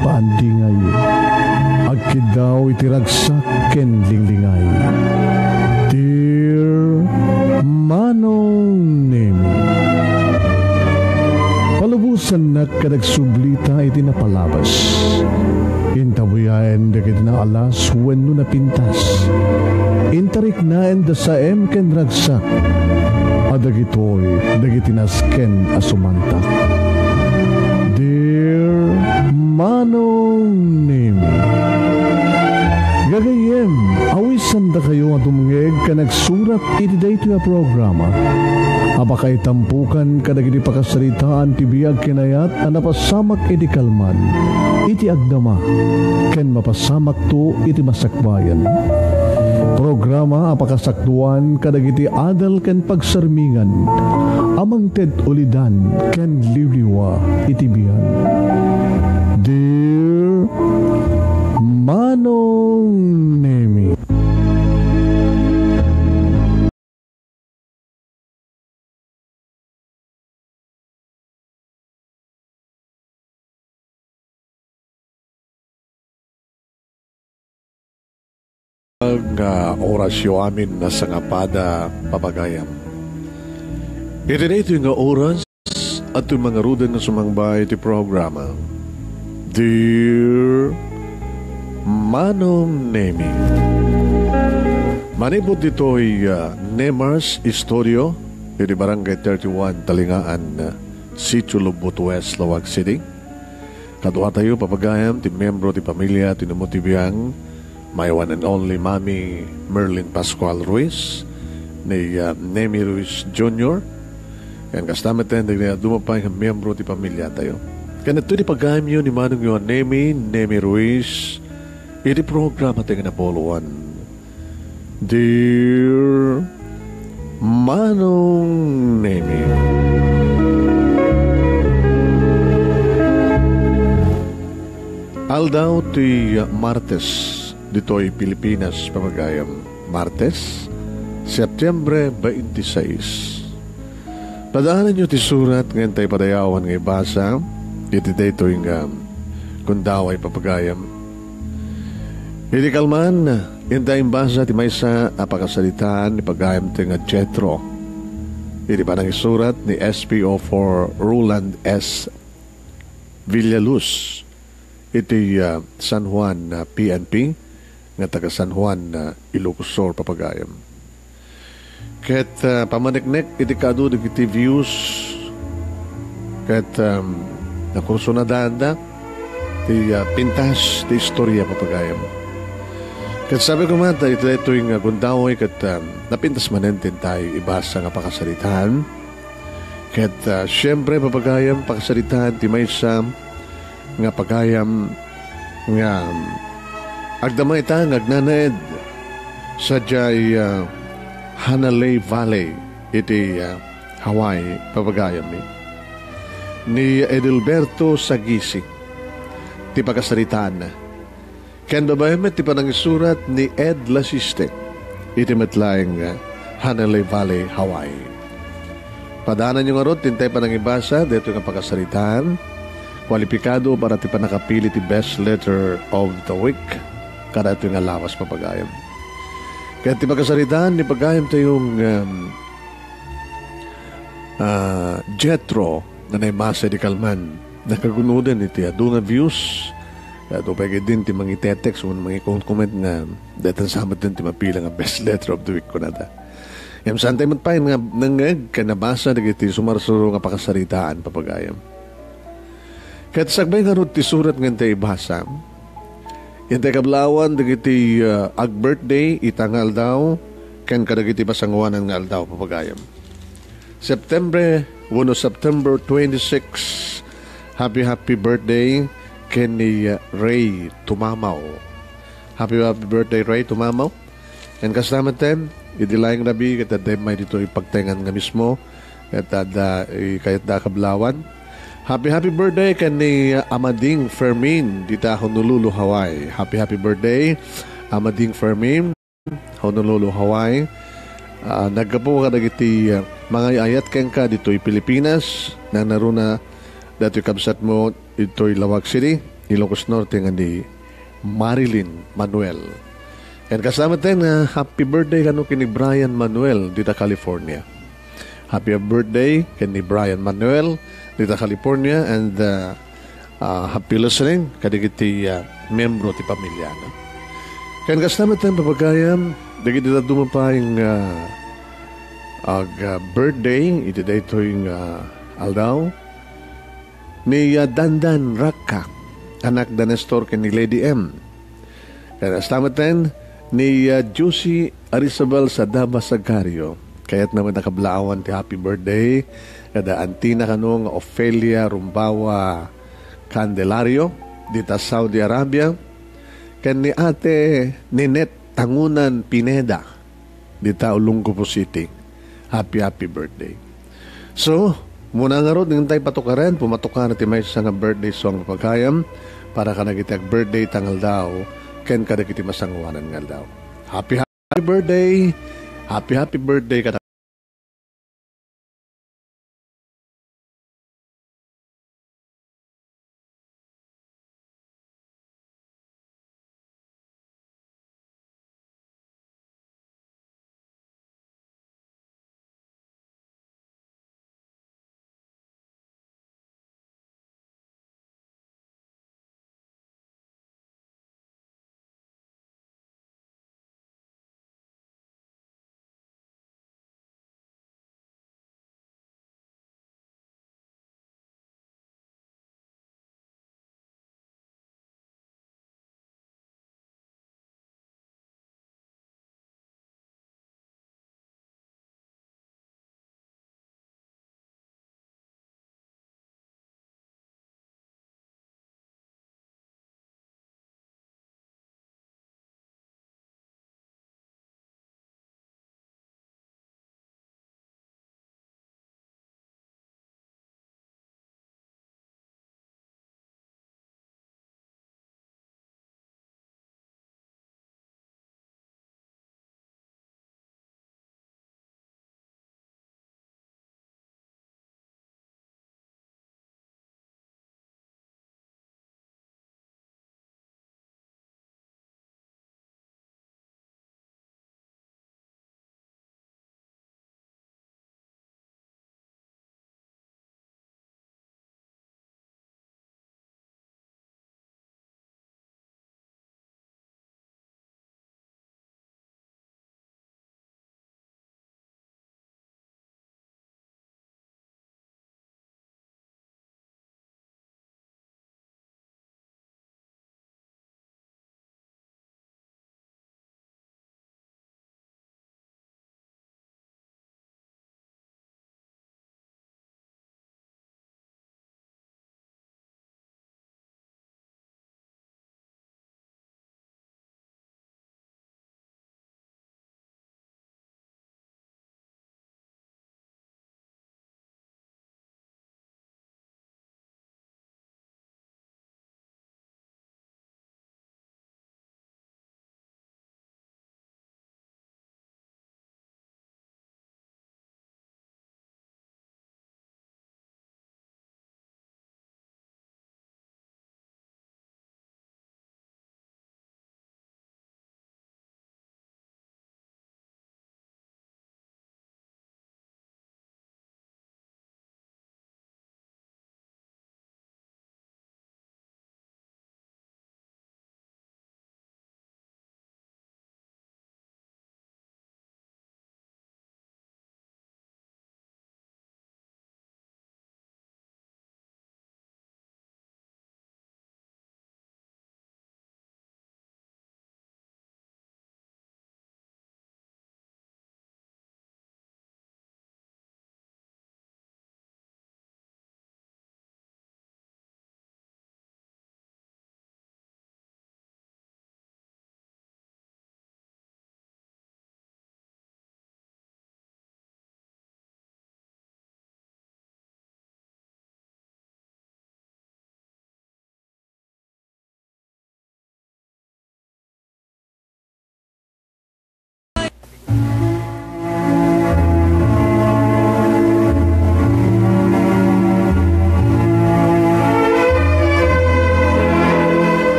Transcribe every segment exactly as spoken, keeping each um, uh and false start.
paandingay. Agkiddaw iti ragsak ken linglingay. Dear Manong Nemi. Palubosannak ket agsublita iti napalabas. Intabuyaen dagiti naalas wenno napintas. Intariknaen da saem ken ragsak. A dagitoy dagiti nasken a sumantak. Dear Manong Nemi. Gagayyem, awisandakayo a dumngeg ken agsurat iti daytoy a programa a pakaitampukan kadagiti pakasaritaan ti biag ken ayat a napasamak iti kalman, iti agdama, ken mapasamakto iti masakbayan. Programa a pakasakduan kadagiti adal ken pagsarmingan a mangted ulidan ken liwliwa iti biag. Dear Manong Nemi. Nga orasyo amin a sangapada, papagayam. Iti daytoy nga oras, adtoy mangaruden nga sumangba iti programa. Dear Manong Nemi. Manipud ditoy, ah, Nemar's Studio, iti Barangay thirty-one, Talingaan, Sitio Lubot West, Laoag City. Kaduatayo, papagayam, ti miyembro ti pamilya ti Nemo ti Biang, my one and only Mami Merlin Pascual Ruiz, ni, ah, Nemi Ruiz Junior, ken kasta met dagiti adu pay nga miyembro ti pamilyatayo. Ken ditoy ti pagayamyo ni manongyo a Nemi, Nemi Ruiz, iti programa ti nga napuloan. Dear Manong Nemi. Aldaw ti Martes ditoy Pilipinas, papagayam. Martes, Septiembre twenty-six. Padaananyo ti surat nga intay padayawan nga ibasa iti daytoy nga gundaway, papagayam. Iti kalman, intay imbasa ti maysa a pakasaritaan ni pagayamtayo nga Jethro. Iti panangisurat ni S P O four Roland S. Villaluz iti, ah, San Juan, ah, P N P, nga taga San Juan, ah, Ilocos Sur, papagayam. Ket, ah, pamaneknek iti kaadu dagiti views ket, um, nakursunadanda ti, ah, pintas ti istorya, papagayam. Ket sabi koma ta iti daytoy nga gundaway ket, um, napintas manen ti intay ibasa nga pakasaritaan. Ket, ah, siempre, papagayam, pakasaritaan ti maysa nga pagayam nga agdama ita nga agnanaed sadiay, ah, Hanalei Valley iti, ah, Hawaii, papagayam, ni Edelberto Sagisi ti pakasaritaanna. Ken babaen met ti panangisurat ni Ed Lasiste iti met laeng, ah, Hanalei Valley, Hawaii. Padaananyo ngarud ti intay panangibasa daytoy nga pakasaritaan. Kualipikado para ti pannakapili ti Best Letter of the Week kadaytoy nga lawas, papagayam. Ket ti pakasaritaan ni pagayamtayo nga, um, ah, Jethro nga naibasa idi kalman, nakagunoden iti adu nga views. Adu pay ketdin ti mangitetext wenno mangikomment nga dayta sa met ti mapili nga Best Letter of the Week, kunada. Ngem saantay met pay nga nangngeg ken nabasa dagiti sumarsuro nga pakasaritaan, papagayam. Ket sakbay ngarud ti surat nga intay ibasa, intay kablawan dagiti, ah, ag-birthday ita nga aldaw ken kadagiti pasanguanan nga aldaw, papagayam. September, wenno September twenty-six, happy, happy birthday ken ni, ah, Ray Tumamaw. Happy, happy birthday, Ray Tumamaw. Ken kasta met, idi laeng rabii, ket adda immay ditoy pagtengan nga mismo, ket adda, eh, kayatda a kablawan. Happy, happy birthday ken ni, ah, Amading Fermin, dita Honolulu, Hawaii. Happy, happy birthday, Amading Fermin, Honolulu, Hawaii. Ah, naggapu kadagiti, ah, mangay-ayat kenka ditoy Pilipinas, nangnaruna datoy kabsatmo ditoy Laoag City. Ilocos Norte nga ni Marilyn Manuel. And kasama ten, ah, happy birthday kano ken ni Brian Manuel dita California. Happy birthday ken ni Brian Manuel dita California, and, ah, ah, happy listening kadagiti, ah, membro ti pamiliana. Ken kasta met ten, papagayam, dagiti dadduma pay nga ag, ah, birthday iti daytoy nga aldaw, ni, ah, Dandan Rakka, anak da Nestor ken ni Lady M. Ken kasta met ten, ni, ah, Josie Arisabel Sadaba Sagario. Kayatna met a kablaawan ti happy birthday kada antina kano nga Ofelia Rumbawa Candelario dita Saudi Arabia, ken ni Ate Ninette Tangunan Pineda dita Olongapo City. Happy, happy birthday. So, muna ngarud, intay patukaren, pumatukan ti maysa nga birthday song, papagayam, para kadagiti ag-birthday ta nga aldaw, ken kadagiti masangoanan nga aldaw. Happy, happy birthday! Happy, happy birthday kada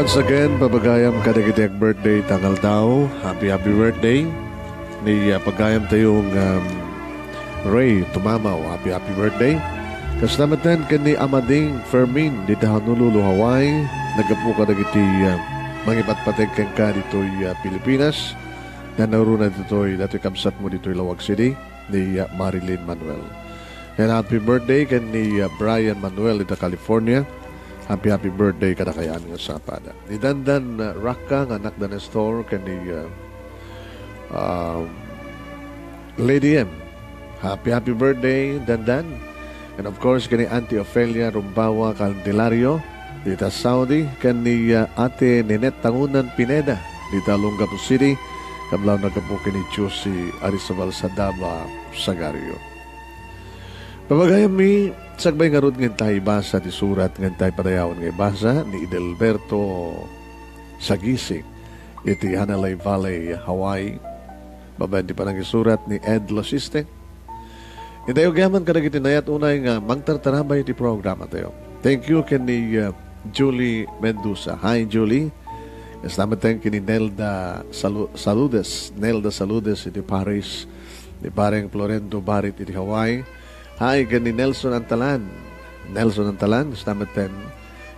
Once again, pabagayam kadagiti ag-birthday ta nga aldaw. Happy, happy birthday. Ni, ah, pagayam tayo nga, um, Ray Tumamaw. Happy, happy birthday. Kasta met ken ni Amading Fermin dita Honolulu, Hawaii. Naggapu kadagiti, ah, mangipatpateg kenka ditoy, ah, Pilipinas. Nanaruna ditoy, datoy kabsat mo ditoy Lawag City, ni, ah, Marilyn Manuel. And happy birthday ken ni, ah, Brian Manuel dita California. Happy, happy birthday kadakayo nga sapada. Ni Dandan, ah, Rakka nga anak da Nestor ken ni, ah, um, Lady M. Happy, happy birthday, Dandan. And of course, ken ni Auntie Ofelia Rumbawa Candelario, dita Saudi, ken ni, ah, Ate Ninette Tangunan Pineda, dita Olongapo City, kablaw naggapu ken ni Josie Arizabal Sadaba Sagario. Pabagayam mi, sagbay ngarud nga intay ibasa ti surat nga intay padayawen nga ibasa ni Edelberto Sagisig iti Hanalei Valley, Hawaii. Babaen ti panangisurat ni Ed Losiste. Intay agyamanen kadagiti nayat unay nga mangtartarabay iti programa tayo. Thank you ken ni, uh, Julie Mendoza. Hi, Julie. Kasta met ken ni Nelda Salu-, Saludes. Nelda Saludes iti Paris. Ni Pareng Florendo Barit iti Hawaii. Hi, ken ni Nelson Antalan. Nelson Antalan, kasta met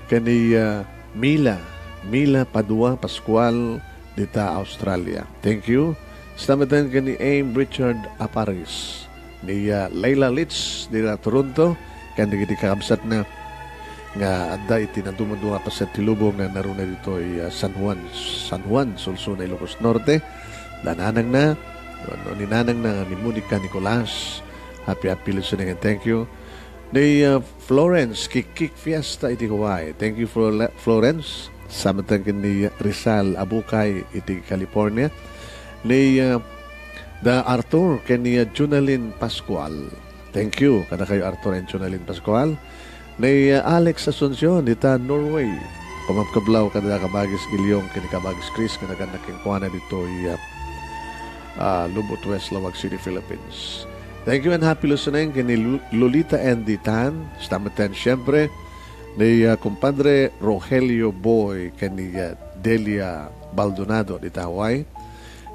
ken ni, uh, Mila. Mila Padua Pascual, dita Australia. Thank you. Kasta met ken ni Aim Richard Aparis, ni, ah, Leila Litz, dita Toronto, ken dagiti kakabsatna nga adda iti nadumadua a paset ti lubong nga naruna ditoy, ah, San Juan, San Juan, Solsona, Ilocos Norte. Da nanangna, no, ni nanangna nga ni Monica Nicolas. Happy, happy listening and thank you. Ni, ah, Florence, Kikik Fiesta iti Hawaii. Thank you, Flore-, Florence. Kasta met ken ni Rizal Abukay iti California. Ni, ah, da Arthur ken ni, ah, Junalyn Pascual. Thank you kadakayo, Arthur and Junalyn Pascual. Ni, ah, Alex Asuncion dita Norway. Kumakablaw kada Kabagis Ilyong ken ni Kabagis Chris nga nagannak kenkuana ditoy, ah, ah, Lubot West, Lawag City, Philippines. Thank you and happy listening ken ni Lu-, Lolita Andy Tan. Kasta met ken, siyempre, ni, ah, kumpadre Rogelio Boy ken ni, ah, Delia Baldonado dita Hawaii.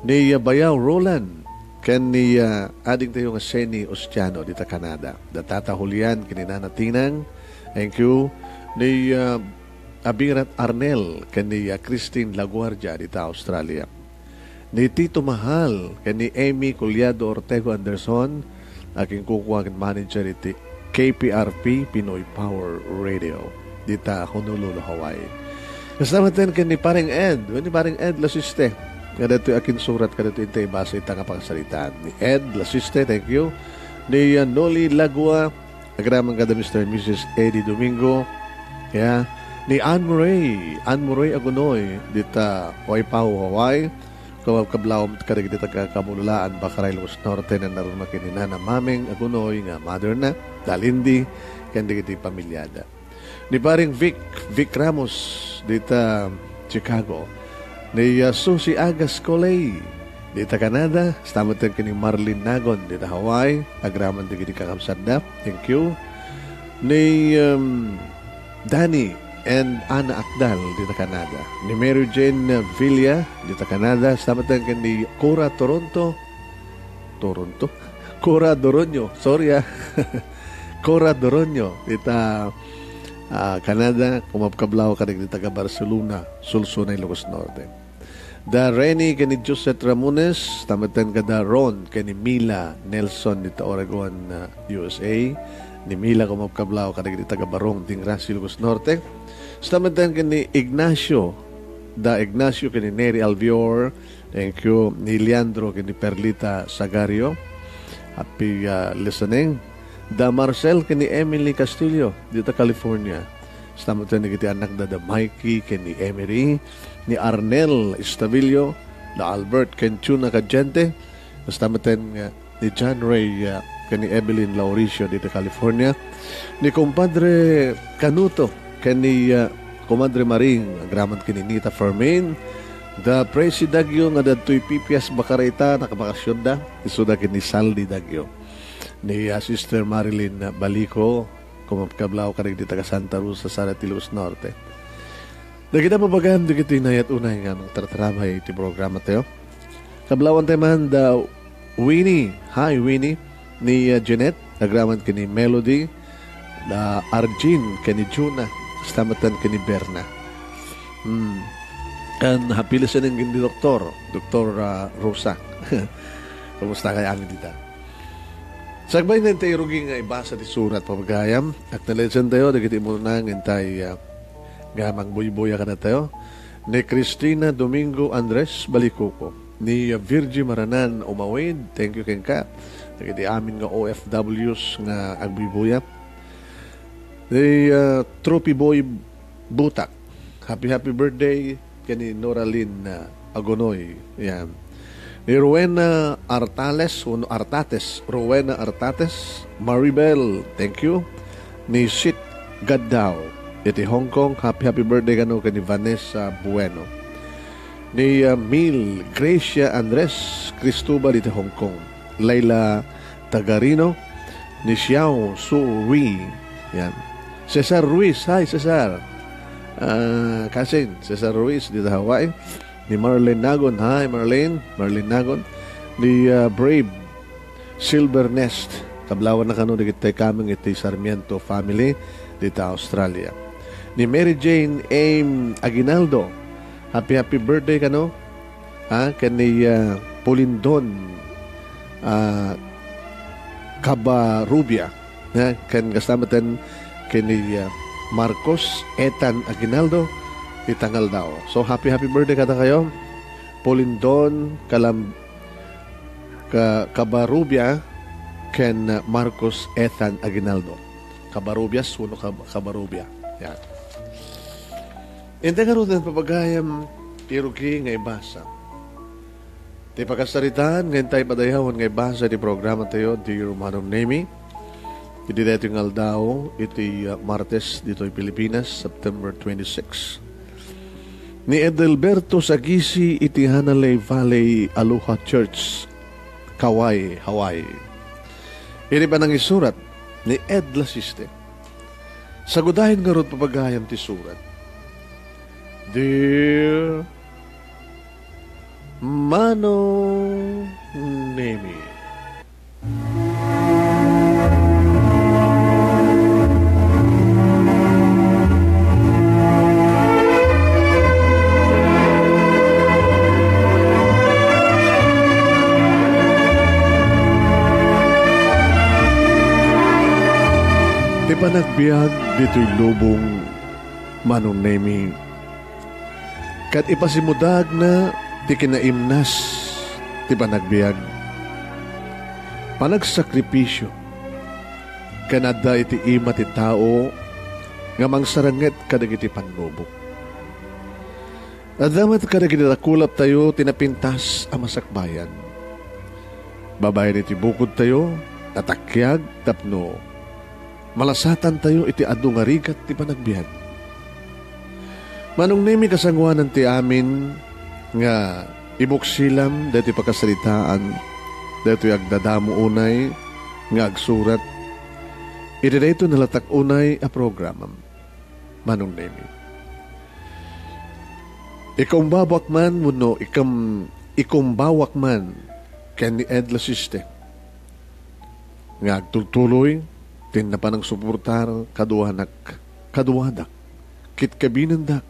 Ni, ah, Bayaw Roland ken ni, ah, adingtayo nga Seni Ostiano dita Canada. Da Tata Julian ken ni Nana Tinang. Thank you. Ni, ah, Abirat Arnel ken ni, ah, Christine Laguardia dita Australia. Ni Tito Mahal ken ni Amy Collado Ortego Anderson, a kinkukuan manager iti K P R P Pinoy Power Radio dita Honolulu, Hawaii. Kasta met ken ni Pareng Ed, wen ni Pareng Ed Lasiste, nga daytoy a kinsurat kadaytoy intay ibasa ita nga pangasaritaan. Ni Ed Lasiste, thank you. Ni, ah, Noli Lagua, agraman kada Mister and Missus Eddie Domingo. Ya, ni Anne Murray, Anne Murray Agunoy, dita Waipahu, Hawaii. Kababkablaw kadagiti taga-Kamulaan, Bakaray, Ilocos Norte, nanaruna ken ni Nana Mameng Agunoy nga mother na, da Lindy, ken dagiti pamilyada. Ni Paring Vic, Vic Ramos, dita Chicago. Ni, ah, Susie Agas Coley, dita Canada. Kasta met ken ni Marlene Nagon, dita Hawaii. Agraman dagiti kakabsatda. Thank you. Ni, um, Danny and Ana Akdal, dita Canada. Ni Mary Jane Villa, dita Canada. Kasta met ken ni Cora Toronto. Toronto? Cora Doronio. Sorry, ah. Cora Doronio. Dita, ah, Canada. Kumakablaw kadagiti taga-Barcelona, Solsona, Ilocos Norte. Da Rene ken ni Josette Ramones, kasta met ken da Ron ken ni Mila Nelson dita Oregon, ah, U S A. Ni Mila kumakablaw kadagiti taga-Barong, Dingras, Ilocos Norte. Kasta met ken ni Ignacio, da Ignacio ken ni Neri Albior. Thank you. Ni Leandro ken ni Perlita Sagario. Happy, ah, listening. Da Marcel ken ni Emily Castillo, dita California. Kasta met ken dagiti anakda, da Mikey ken ni Emery, ni Arnel Estavillo, da Albert ken Chuna Cadiente. Kasta met ken, ah, ni John Ray, ah, ken ni Evelyn Lauricio dita California. Ni Compadre Canuto ken ni, ah, Comadre Maring, agraman ken ni Nita Fermin. Da Presi Dagio nga dadtoy Pipias, Bacarita, nakabakasyonda. Isuda ken ni Saldi Dagio. Ni, ah, Sister Marilyn Balico, kumakablaw kadagiti taga-Santa Rosa, Sara, Ilocos Norte. Dagita babagam dagiti nayat unay nga mangtartarabay iti programa tayo. Kablawan tayo man da Winnie. Hi, Winnie. Ni, uh, Jeanette, agraman ken ni Melody, da Arjin, ken ni Juna, kasta met ken ni Berna. Hmm. And happy listening ken ni Doktor, Doktor, uh, Rosa. Kumusta kayo amin dita? Sakbay nga intay rugi nga ibasa ti surat, pagayam, acknowledge tayo, dagiti umuna nga intay, uh, nga mangbuybuya kadatayo, ni Cristina Domingo Andres Balikuko, ni Virgie Maranan Umawid, thank you kenka, dagiti amin nga O F Ws nga agbuybuya, ni, ah, Trophy Boy Butak, happy, happy birthday, ken ni Noralyn, ah, Agonoy, yan. Ni Rowena Artales, wenno Artates, Rowena Artates, Maribel, thank you. Ni Sit Gaddao, iti Hong Kong, happy, happy birthday kano ken ni Vanessa Bueno. Ni, ah, Mil Gracia Andres Cristobal iti Hong Kong. Laila Tagarino, ni Xiao Su Rui. Yan. Cesar Ruiz, hi Cesar. Ah, cousin, Cesar Ruiz, dita Hawaii. Ni Marlene Nagon, hi Marlene, Marlene Nagon. Ni, ah, Brave Silver Nest, kablawan na kano dagiti kameng iti Sarmiento family, dita Australia. Ni Mary Jane M Aguinaldo, happy, happy birthday kano. Ha, ken ni, ah, Polindon, ah, Cabarrubia, ha, ken kasta met ken ni, ah, Marcos Ethan Aguinaldo, iti Tangaldao. So, happy, happy birthday kadakayo, Polindon Calam-, Ca-, Cabarrubia, ken, ah, Marcos Ethan Aguinaldo. Cabarrubias wenno Cab-, Cabarrubia. Yan. Intay ngaruden, papagayam, ti rugi nga ibasa. Ti pakasaritaan nga intay padayawan nga ibasa ti programa tayo, Dear Manong Nemi. Iti daytoy nga aldaw, iti, uh, Martes, ditoy Pilipinas, September twenty-six. Ni Edelberto Sagisi iti Hanalei Valley Aloha Church, Kauai, Hawaii. Iti panangisurat ni Ed Lasiste. Sagudayen ngarud, papagayam, ti surat. Dear Manong Nemi. Ti panagbiag ditoy lubong, Manong Nemi, ket ipasimudagna ti kinaimnas ti panagbiag, panagsakripisio, ken adda iti ima ti tao nga mangsaranget kadagiti pannubok. Adda met kadagiti dakulaptayo ti napintas a masakbayan. Babaen iti bukodtayo, natakiag tapno malasatantayo iti adu nga rigat ti panagbiag. Manong Nemi, kasangoanan ti amin nga ibuksilam daytoy pakasaritaan, daytoy agdadamo unay nga agsurat iti daytoy nalatak unay a programam. Manong Nemi. Ikumbawak man wenno ikum-, ikumbawak man ken ni Ed Lasiste nga agtultuloy ti napan nangsuportar kaduanak, kaduadak, ket kabinendak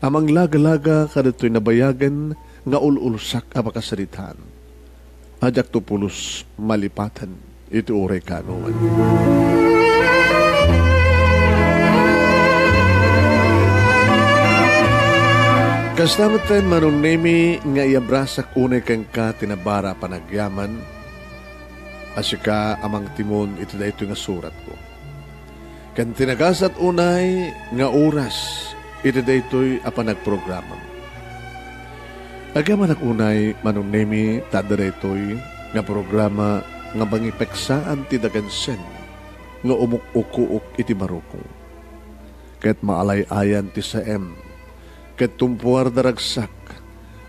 a manglagalaga kadagitoy nabayagen nga ul-ulsak a pakasaritaan. A diakto pulos malipatan iti uray kaanoman. Kasta metten, Manong Nemi, nga iabrasak unay kenka ti nabara a panagyaman a sika a mangtimon iti daytoy nga suratko. Ken ti nagasat unay nga oras iti daytoy a panagprogramam. Agyamanak unay, Manong Nemi, ta adda daytoy nga programa nga mangipeksaan ti dagensen nga umuk-ukuok iti barukong. Ket maalay-ayan ti saem, ket tumpuar daragsak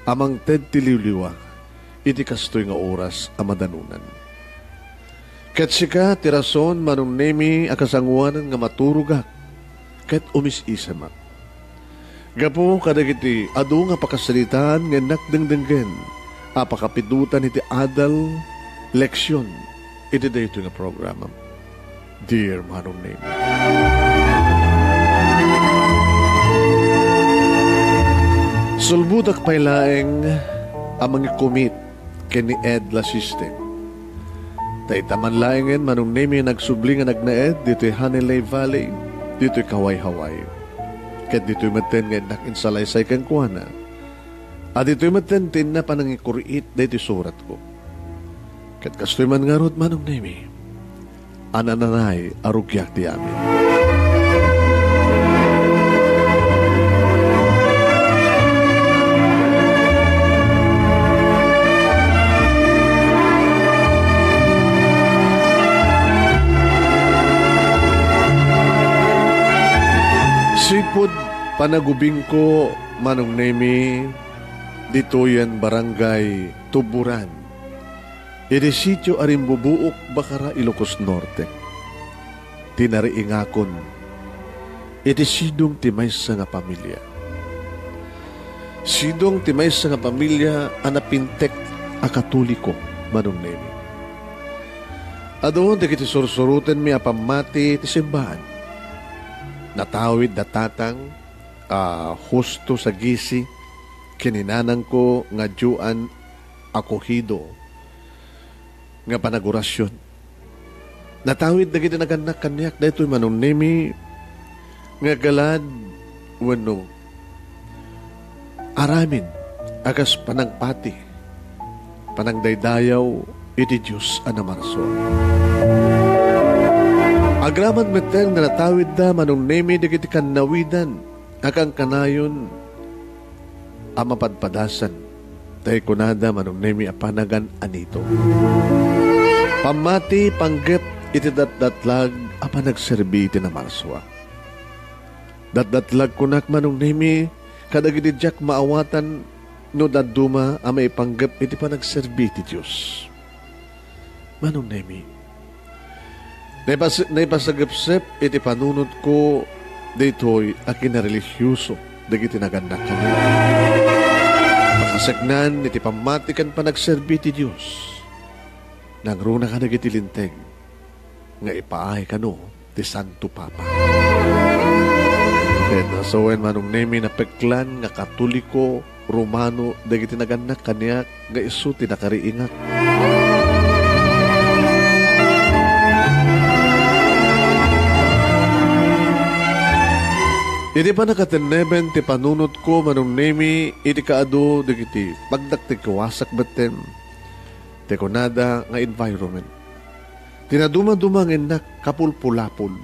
a mangted ti liwliwa iti kastoy nga oras a madanonan. Ket sika ti rason, Manong Nemi, a kasangoanan nga maturogak ket umis-isamak. Gapu kadagiti adu nga pakasaritaan nga innak dengdenggen a pakapidotan iti adal, leksion iti daytoy nga programa. Dear Manong Nemi, sulbodak pay laeng a mangikumit ken ni Ed Lasiste. Ta ita man laengen, Manong Nemi, nagsubli nga nagnaed ditoy Hanilei Valley, ditoy Kawayhaway. Ket ditoy metten nga innak insalaysay kenkuana. A ditoy metten ti inna panangikuriit daytoy suratko. Ket kastoy man ngarud, Manong Nemi, a nananay a rugiak ti amin. Sipud panagubingko, Manong Nemi, ditoyen Barangay Tuburan, iti sitio a Rimbubuok, Bacara, Ilocos Norte, ti nariingakon iti sidong ti maysa nga pamilia. Sidong ti maysa nga pamilia a napintek a Katoliko, Manong Nemi. Adu dagiti sursurotenmi a pammati ti simbaan. Natawid da tatang a Justo Sagisi ken ni nanangko nga Joan Acogido nga panagorasyon. Natawid dagiti nagannak kaniak daytoy, Manong Nemi, nga galad wenno aramid a kas panagpati, panagdaydayaw iti Dios a namarsua. Agraman metten nga natawidda, Manong Nemi, dagiti kannawidan a kankanayon a mapadpadasan, tay kunada, Manong Nemi, a panagan-anito. Pammati panggep iti datdatlag a panagserbi iti namarsua. Datdatlagkonak, Manong Nemi, kadagiti diak maawatan no dadduma a maipanggep iti panagserbi ti Dios. Manong Nemi, naipas-, naipasagepsep iti panunotko daytoy a kinarelihiyoso dagiti nagannak kaniak. Makaseknan iti pammati ken panagserbi ti Dios. Nangruna kadagiti linteg nga ipaay kano ti Santo Papa. Ket sawen, Manong Nemi, napeklan nga Katoliko, Romano dagiti nagannak kaniak nga isu ti nakariingak. Iti pannakatenneben ti panunotko, Manong Nemi, iti kaadu dagiti pagdakdakkewasak metten ti kunada nga environment. Ti nadumaduma nga innak kapulpulapol.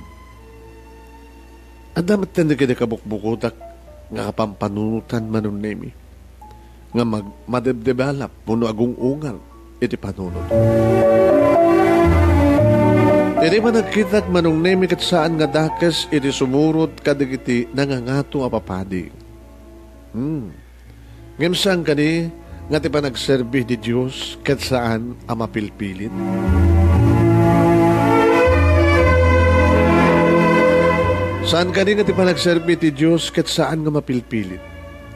Adda metten dagiti kabukbukotak nga kapampanunotan, Manong Nemi, nga mag-, madebdebalap wenno agung-ungar iti panunot. Iti panagkitak, Manong Nemi, ket saan nga dakes iti sumurot kadagiti nangangato a papadi. Hmm. Ngem saan kadi nga ti panagserbi ti Dios ket saan a mapilpilit? Saan kadi nga ti panagserbi ti Dios ket saan nga mapilpilit?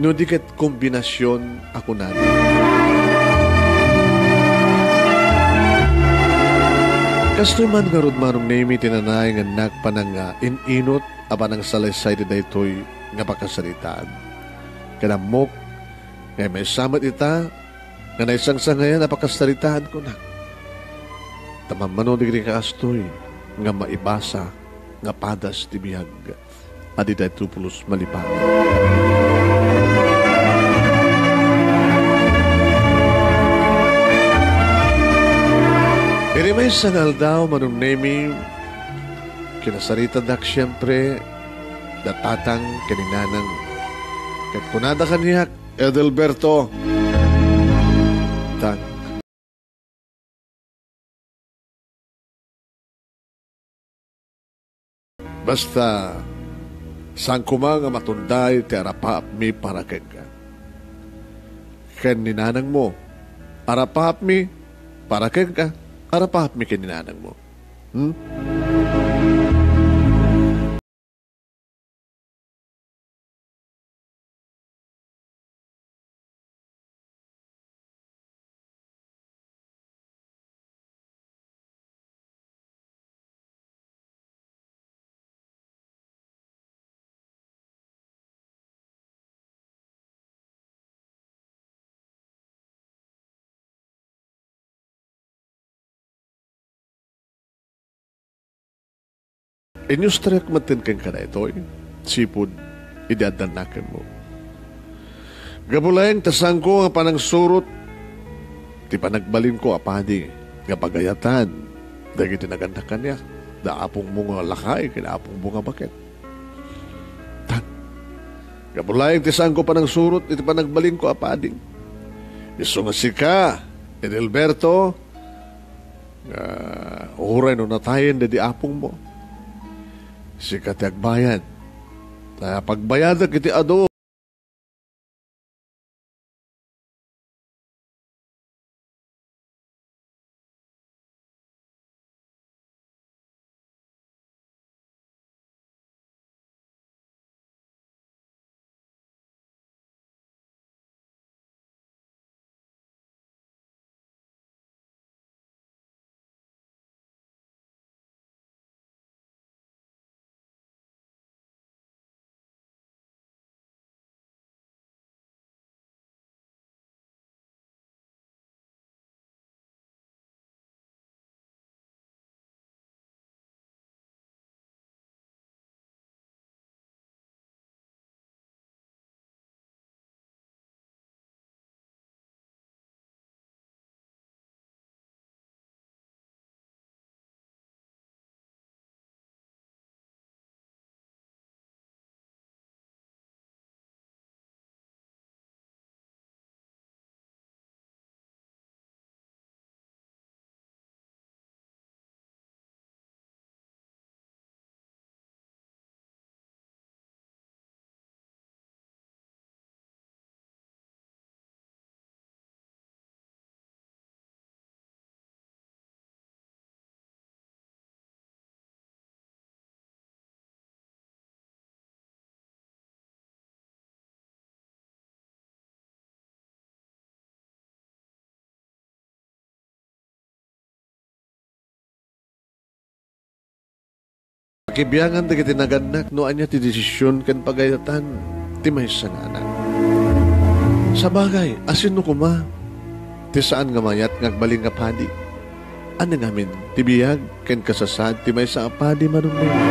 No di ket kombinasion a kunada. Kastoy man ngarud, Manong Nemi, ti nanay nga nagpanang-, ah, in-inot a panangsalaysay ti daytoy nga pakasaritaan. Ket ammok nga maysa met ita nga naisangsangayan a pakasaritaan kunak. Ta mammano dagiti kastoy nga maibasa nga padas ti biag a di daytoy pulos malipaten. Iti maysa nga aldaw, Manong Nemi, kinasaritadak siempre da tatang ken ni nanang. Ket kunada kaniak, "Edelberto, tang, basta saan koma nga matunday ti arapaapmi para kenka. Ken ni nanangmo, arapaapmi para kenka, arapaapmi ken ni nanangmo." Hmm? Inyustrayak metten kenka daytoy, sipud idi adda nakemmo. Gapu laeng ta saanko nga panangsurot ti panagbalinko a padi nga pagayatan dagiti nagannak kaniak, da apongmo nga lakay ken apongmo nga baket. Tan, gapu laeng ti saanko panangsurot iti panagbalinko a padi. Isu nga sika, Edelberto, nga uray no natayen daydi apongmo, sika ti agbayad. Ta pagbayadek iti adu. Pakibiangan dagiti nagannak no ania ti desisyon ken pagayatan ti maysa nga anak. Sabagay, asino koma ti saan nga mayat nga agbalin nga padi? Ania ngamin ti biag ken kasasaad ti maysa a padi, Manong Nemi?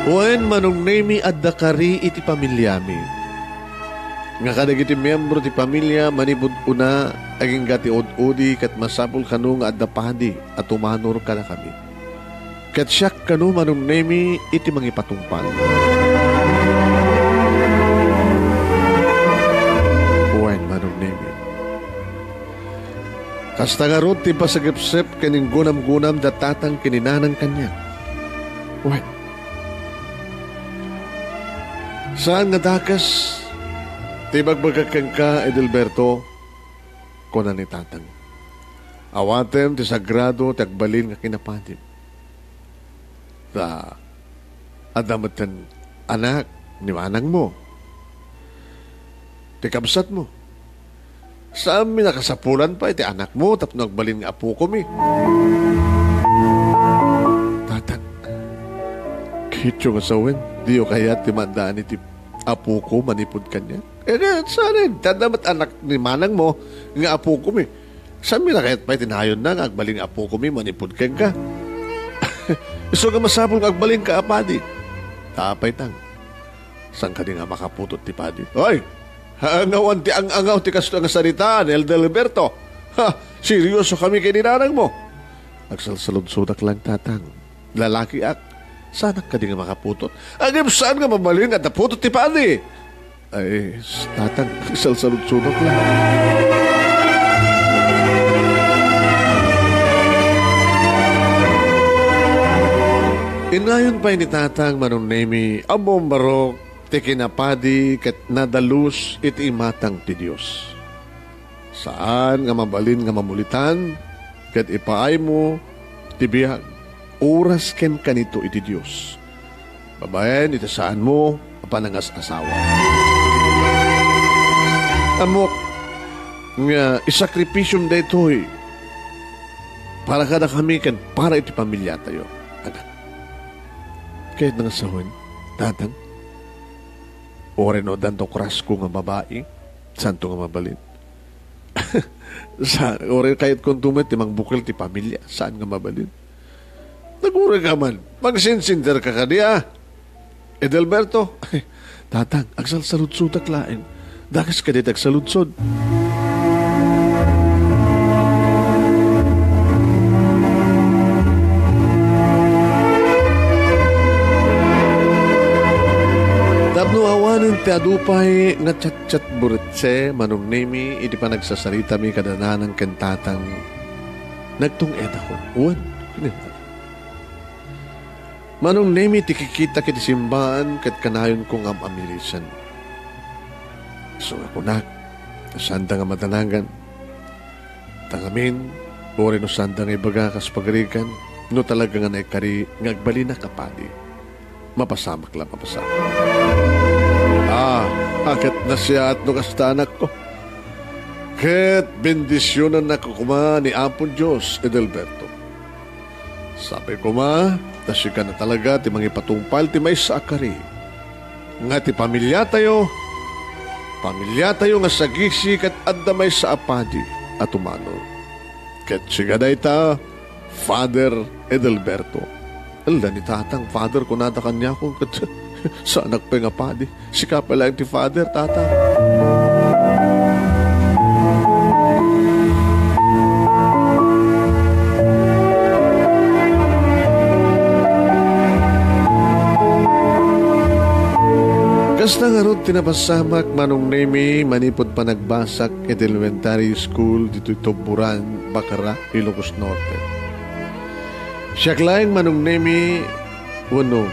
Wen, Manong Nemi, adda kari iti pamiliami. Nga kadagiti miembro ti pamilia manipud una, agingga ti ud-udi ket masapul kano nga adda padi a tumanor kadakami. Ket siak kano, Manong Nemi, iti mangipatungpal. Wen, Manong Nemi. Kasta ngarud ti pasagepsep ken inggunamgunam da tatang ken ni nanang kaniak. Wen. Saan nga dakes ti ibagbagak kenka, Edelberto, kuna ni tatang. Awatem ti sagrado ti agbalin nga kinapadim. Ta adda metten anak ni manangmo, ti kabsatmo. Saanmi nakasapulan pay ti anakmo tapno agbalin nga apokomi. Tatang, kityo nga sawen, diyo kayat ti maaddaan iti apoko manipud kaniak? Eh, saan? Adda met anak ni manangmo nga apokomi. Saanmi nakayat pay ti nayonna nga agbalin nga apokomi manipud kenka? Isu nga masapul nga agbalinka a padi. Ta apay tang, saan kadi nga makaputot ti padi? Ay! Angawan ti ang-angaw ti kastoy nga sarita ni Edelberto. Ha! Seryoso kami ken ni nanangmo. Agsalsaludsodak lang, tatang. Lalakiak. Saanak kadi nga makaputot? Ngem saan nga mabalin nga adda putot ti padi? Ay, s-, tatang, agsalsaludsodak lang. Innayon pay ni tatang, Manong Nemi, ammom barok ti kinapadi ket nadalus iti imatang ti Dios. Saan nga mabalin nga mamulitan ket ipaaymo ti biag, oras ken kanito iti Dios, babaen iti saanmo a panangas-asawa. Ammok nga isakripisiom daytoy para kadakami ken para iti pamiliatayo, anak. Kayatna nga sawen, tatang, uray no addanto krasko nga babai, saanto nga mabalin. Sa, uray kayatkonto met ti mangbukel ti pamilia, saan nga mabalin. Nagurayka man. Mangsinsinderka kadi, a, Edelberto? Tatang, agsalsaludsodak laeng. Dakes kadi ti agsaludsod. Tapno awanen ti adu pay nga chatchat buritse, Manong Nemi, iti panagsasaritami kada nanang ken tatang, nagtung-edakon. Wen, kinunana. Manong Nemi, ti kikitak iti simbaan ket kanayonko nga am-amirisan. Isu nga kunak, no saanda nga madanagan. Ta ngamin, uray no saanda nga ibaga kas pagarigan, no talaga nga naikari nga agbalinak a padi, mapasamak la, mapasamak. Ah, a, ket nasayaat no kasta, anakko. Ket bendisionannakon koma ni Apo Dios, Edelberto. Sapay koma, ta sika na talaga ti mangipatungpal ti maysa a kari. Nga ti pamiliatayo, pamiliatayo nga sagisi ket adda maysa a padi a tumano. Ket sika dayta, Father Edelberto. Ala ni tatang, Father, kunada kaniakon, ket saanak pay nga padi. Sika pay laeng ti Father, Tatang. Kasta ngarud ti napasamak, Manong Nemi, manipud panagbasak iti elementary school ditoy Tuburan, Bacara, Ilocos Norte. Siak laeng, Manong Nemi, wenno,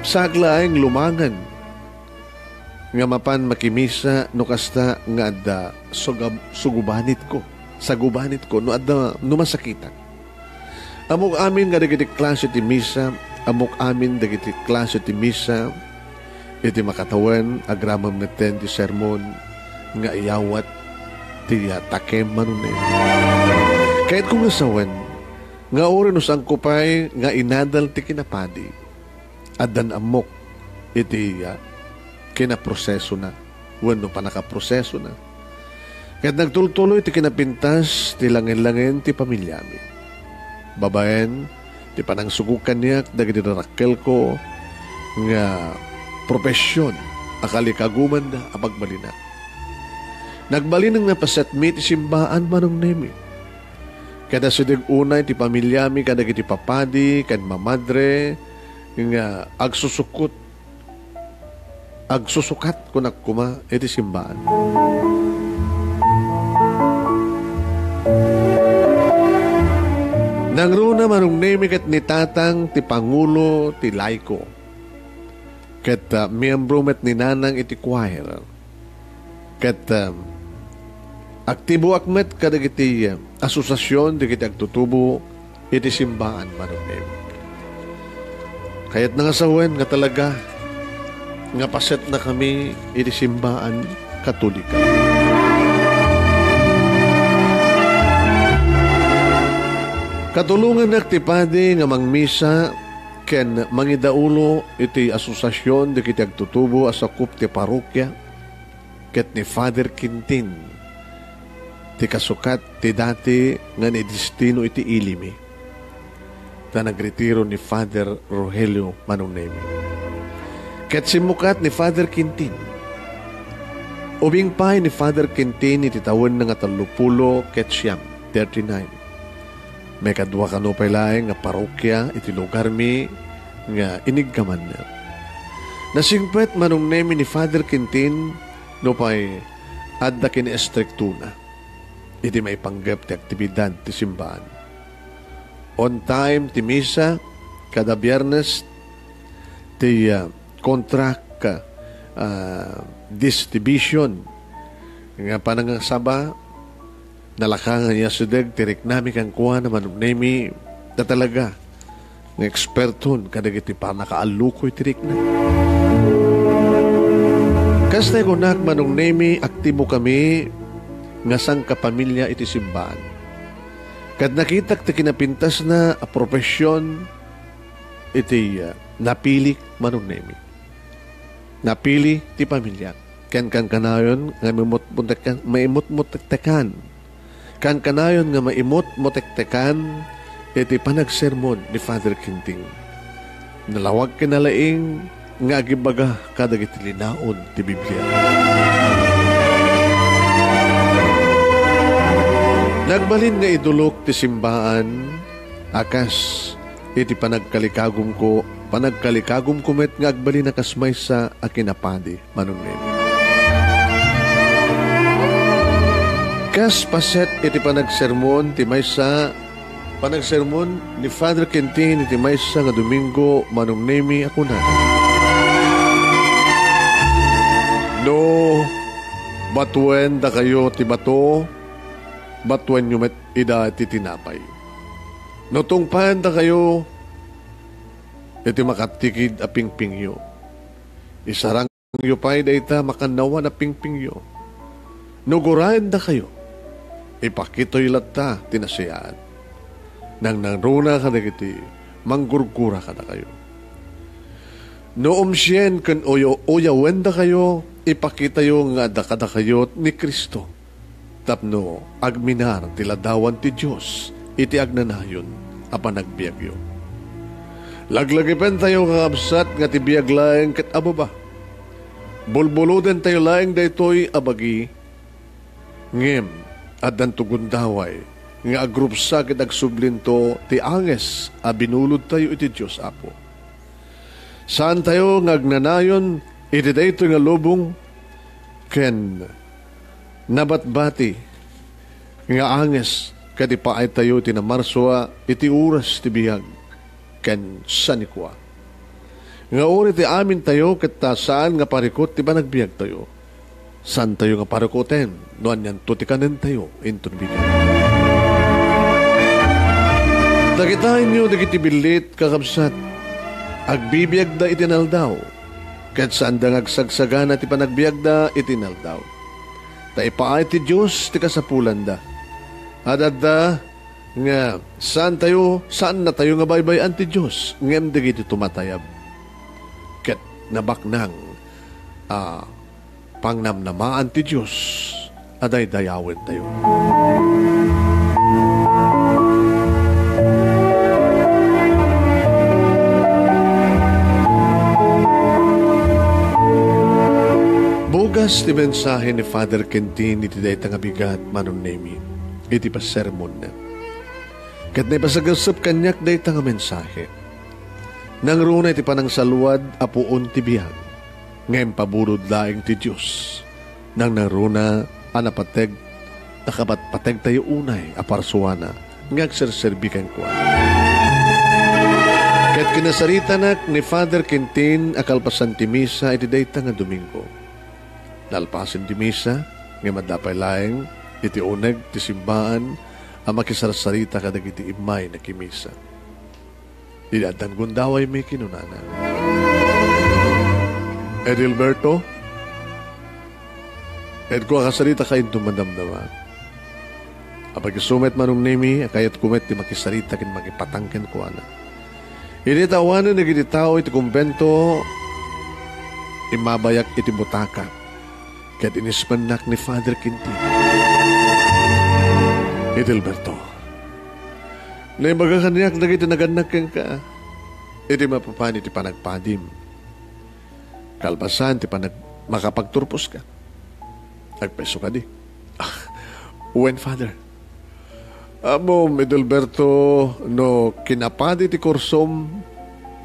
saak laeng lumangen nga mapan makimisa no kasta nga adda sugab-, sugubanitko, sagubanitko no adda, no masakitak. Ammok amin nga dagiti klase ti misa, ammok amin dagiti klase ti misa, iti makatawen, agraman metten ti sermon nga iyawat ti, ah, takem, Manong Nemi. Kayatko nga sawen nga uray no saanko pay nga inadal ti kinapadi, addan ammok iti, ah, kinaprosesona wenno pannakaprosesona. Ket nagtultuloy ti kinapintas ti langen-langen ti pamiliami. Babaen ti panangsugok kaniak dagiti darakkelko nga profesion a kalikagumanda a pagbalinak. Nagbalin nga napasetmi ti simbaan, Manong Nemi. Ket asideg unay ti pamiliami kadagiti papadi ken mamadre nga agsusukot, agsusukat, kunak koma, iti simbaan. Nangruna, Manong Nemi, ket ni Tatang ti pangulo ti laiko. Ket, ah, miyembro met ni Nanang iti choir. Ket, ah, aktiboak met kadagiti, ah, asosiasion dagiti agtutubo iti simbaan, Manong Nemi. Kayatna nga sawen nga talaga nga pasetnakami iti simbaan Katolika. Katulongannak ti padi nga mangmisa ken mangidaulo iti asosiasion dagiti agtutubo a sakup ti parokia, ket ni Father Quintin ti kasukat ti dati nga naidestino iti ilimi, ta nagretiro ni Father Rogelio, Manong Nemi. Ket simmukat ni Father Quintin. Ubing pay ni Father Quintin iti tawenna nga tallopulo ket siam, thirty-nine. Maikadua kano pay laeng nga parokia iti lugarmi nga iniggamanna. Nasingpet, Manong Nemi, ni Father Quintin nupay adda kinaistriktona iti maipanggep ti aktibidad ti simbaan. On time ti misa kada Biernes, ti, ah, contract, ah, distribution nga panangasaba, nalaka nga iyasideg ti riknami kenkuana, Manong Nemi, ta talaga nga eksperton kadagiti pannakaallukoy ti rikna. Kasta, kunak, Manong Nemi, aktibo kami nga sangkapamilia iti simbaan. Ket nakitak ti kinapintasna a profesion iti, ah, napilik, Manong Nemi. Napili ti pamiliak. Ken kankanayon nga maimutmutek-, maimutmutektekan kankanayon nga maimut mo tektekan iti panagsermon ni Father Quintin. Nalawag ken nalaing nga agibbaga kadagiti linaon ti Biblia. Nagbalin nga idulok ti simbaan a kas iti panagkalikagumko, panagkalikagumko met nga agbalin a kas maysa a kinapadi. Manong Nemi. Kas paset iti panagsermon ti maysa, panagsermon ni Father Quintin iti maysa nga Domingo, Manong Nemi, a kunana, "No batuen dakayo ti bato, batuenyo met ida ti tinapay. No tungpaen dakayo iti makatikid a pingpingyo, isarang yo pay dayta makannawan a pingpingyo. No guraendakayo, ipakitayo latta ti nasayaat. Nangnangruna kadagiti manggurgura kadakayo. No umsien ken uyo-, uyawendakayo, ipakitayo nga adda kadakayo ni Cristo." Tapno agminar ti ladawan ti Dios iti agnanayon a panagbiagyo. Laglagipentayo, kakabsat, nga ti biag laeng ket ababa. Bulbulodentayo laeng daytoy a bagi, ngem addanto gundaway nga agrupsa ket agsublinto ti anges a binulodtayo iti Dios Apo. Saantayo nga agnanayon iti daytoy nga lubong ken nabatbati nga anges ket ipaaytayo iti namarsua iti oras ti biag ken sanikua. Nga uri ti amintayo ket ta saan nga parikut ti panagbiagtayo. Saantayo nga parikuten no anianto ti kanentayo inton bigat. Dagita inyo dagiti billit, kakabsat, agbibiagda iti naldaw, ket saanda nga agsagsagana ti panagbiagda iti naldaw. Ta ipaay ti Dios ti kasapulanda. Ad-adda nga saantayo, saannatayo nga baybay-an ti Dios, ngem dagiti tumatayab ket nabaknang a pangnamnamaan ti Dios a daydayawentayo. Bugas ti mensahe ni Father Quintin iti dayta nga bigat, Manong Nemi, iti pasermonna. Ket naipasagsep kaniak dayta nga mensahe. Nangruna iti panangsaluad a puon ti biag nga impabulod laeng ti Dios. Nangnangruna a napateg, nakabatpategtayo unay a parsuana nga agserserbi kenkuana. Ket kinasaritanak ni Father Quintin a kalpasan ti misa iti dayta nga Domingo. Nalpasen ti misa, ngem adda pay laeng iti uneg ti simbaan a makisarsarita kadagiti immay nakimisa. Idi addan gundawaymi, kinunana, "Edelberto, edko a kasaritaka inton madamdama. Apay isu met, Manong Nemi, a kayatko met ti makisarita ken makipatang kenkuana. Idi ta awanen dagiti tao iti kumbento, immabayak iti butaka." Ket inispennak ni Father Quintin. "Edelberto, naibaga kaniak dagiti nagannak kenka iti mapapan iti panagpadim. Kalpasan ti panag-, makapagturposka. Agpayso kadi?" "Ah, wen, Father. Ammom, Edelberto, no kinapadi ti kursom,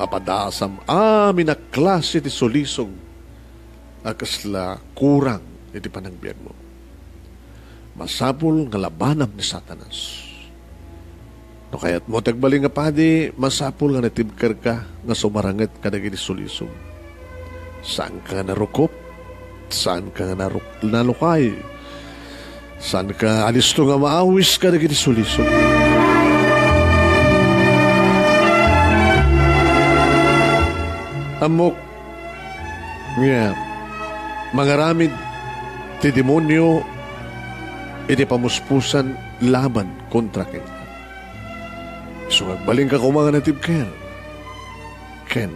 mapadaasam amin a klase ti sulisog a kasla kurang iti panagbiagmo. Masapul nga labanam ni Satanas. No kayatmo ti agbalin nga padi, masapul nga natibkerka nga sumaranget kadagiti sulisog. Saanka nga narukop, saanka nga naruk-, nalukay, saanka a listo nga maawis kadagiti sulisog. Ammok nga mangaramid ti demonio iti pamuspusan laban kontra kenka. Isu nga agbalinka koma nga natibker ken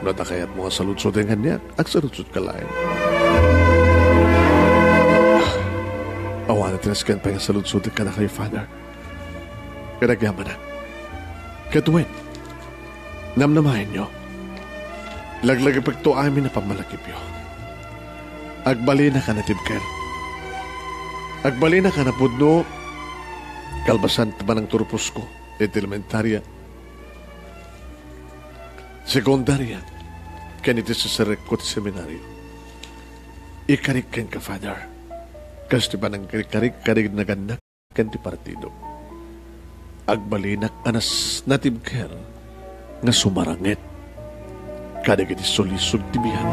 no adda kayatmo nga saludsoden kaniak, agsaludsotka laeng." Awan Tres ken pangisaludsodek kadakayo, Father. Ket agyamanak. Ket wen, namnamaenyo. Laglagipekto amin a pammalakipyo. Agbalinak a natibker. Agbalinak a napudno kalpasan ti panangturposko iti elementaria, sekundaria, ken iti seserekko ti seminario. Ikarik kenka, Father, kas ti panangkarikarik kadagiti nagannak ken ti partido. Agbalinak a nas-, natibker nga sumaranget kadagiti sulisog ti biag.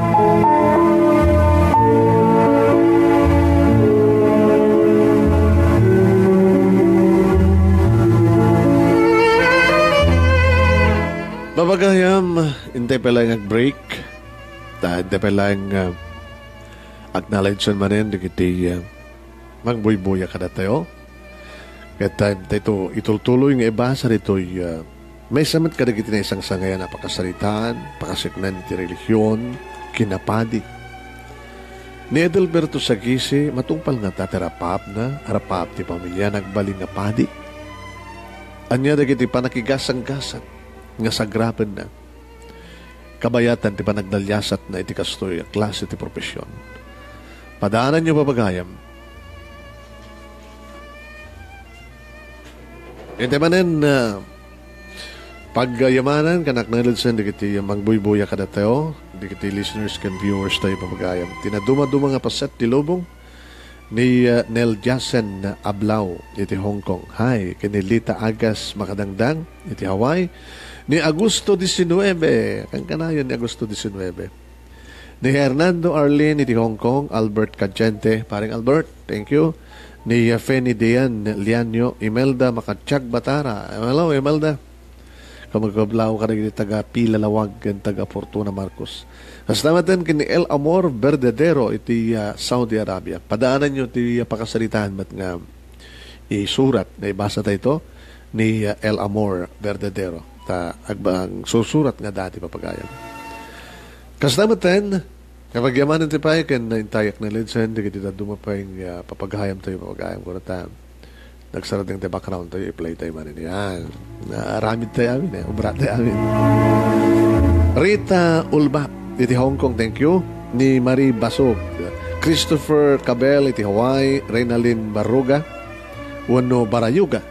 Babagayam, intay pay laeng ag-break. Ta intay pay laeng, ah, acknowledge-en manen dagiti, ah, mangbuybuya kadatayo. Ket, ah, daytoy itultuloy nga ibasa ditoy, ah, maysa met kadagiti naisangsangayan a pakasaritaan, pakasaknaan iti relihion, kinapadi. Ni Edelberto Sagisi, matungpal ngata ti rapaapna, rapaap ti pamiliana, agbalin nga padi. Ania dagiti panakigasanggasang nga sagrapenna? Kabayatan ti panagdaliasatna iti kastoy a klase ti profesion. Padaananyo, babagayam. Iti manen, ah, pagyamanan ken acknowledge-en dagiti mangbuybuya kadatayo, dagiti listeners ken viewers tayo, babagayam. Ti nadumaduma nga paset ti lubong, ni, uh, Nel Jasen Ablao iti Hong Kong. Hi, ken ni Lita Agas Makadangdang iti Hawaii. Ni Agosto diecinuebe, kankanayon ni Agosto diecinuebe. Ni Hernando Arlin iti Hong Kong, Albert Cadiente. Paring Albert, thank you. Ni, uh, Fanny Dian Lianyo, Imelda Makatiag Batara. Hello, Imelda. Kamakablaw kadagiti taga Pilalawag ken taga Fortuna Marcos. Kasta met ken ni El Amor Verdadero iti, ah, Saudi Arabia. Padaananyo ti, ah, pakasaritaan met nga isurat, naibasa tayo ito ni, ah, El Amor Verdadero. Ta agbang susurat nga dati, papagayam. Kasta met ken, kapagyamanan ti pay ken intay acknowledge-en dagiti dadduma pay nga, ah, papagayam tayo, papagayam ko na ta. Nagsarad ti background tayo, i-play tayo manen. Yan. Naaramid tayo amin, eh. Obra tayo amin. Rita Ulbap, iti Hong Kong, thank you. Ni Marie Basog, Christopher Cabel, iti Hawaii, Reynalyn Barruga, wenno Barayuga.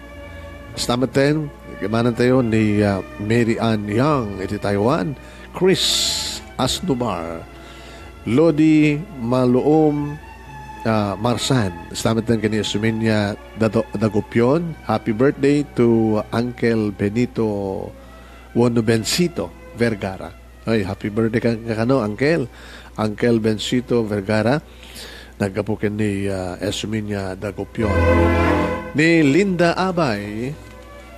Kasta met ken, agyamanan tayo ni, ah, Mary Ann Young, iti Taiwan, Chris Asnubar, Lodi Maluom, ah, Marsan. Kasta met ken ni Esminia Dado-, Dagupion. Happy birthday to Uncle Benito wenno Bensito Vergara. Ay, happy birthday ka, ka, kano, Uncle. Uncle Bensito Vergara. Naggapu ken ni, ah, Esminia Dagupion. Ni Linda Abay,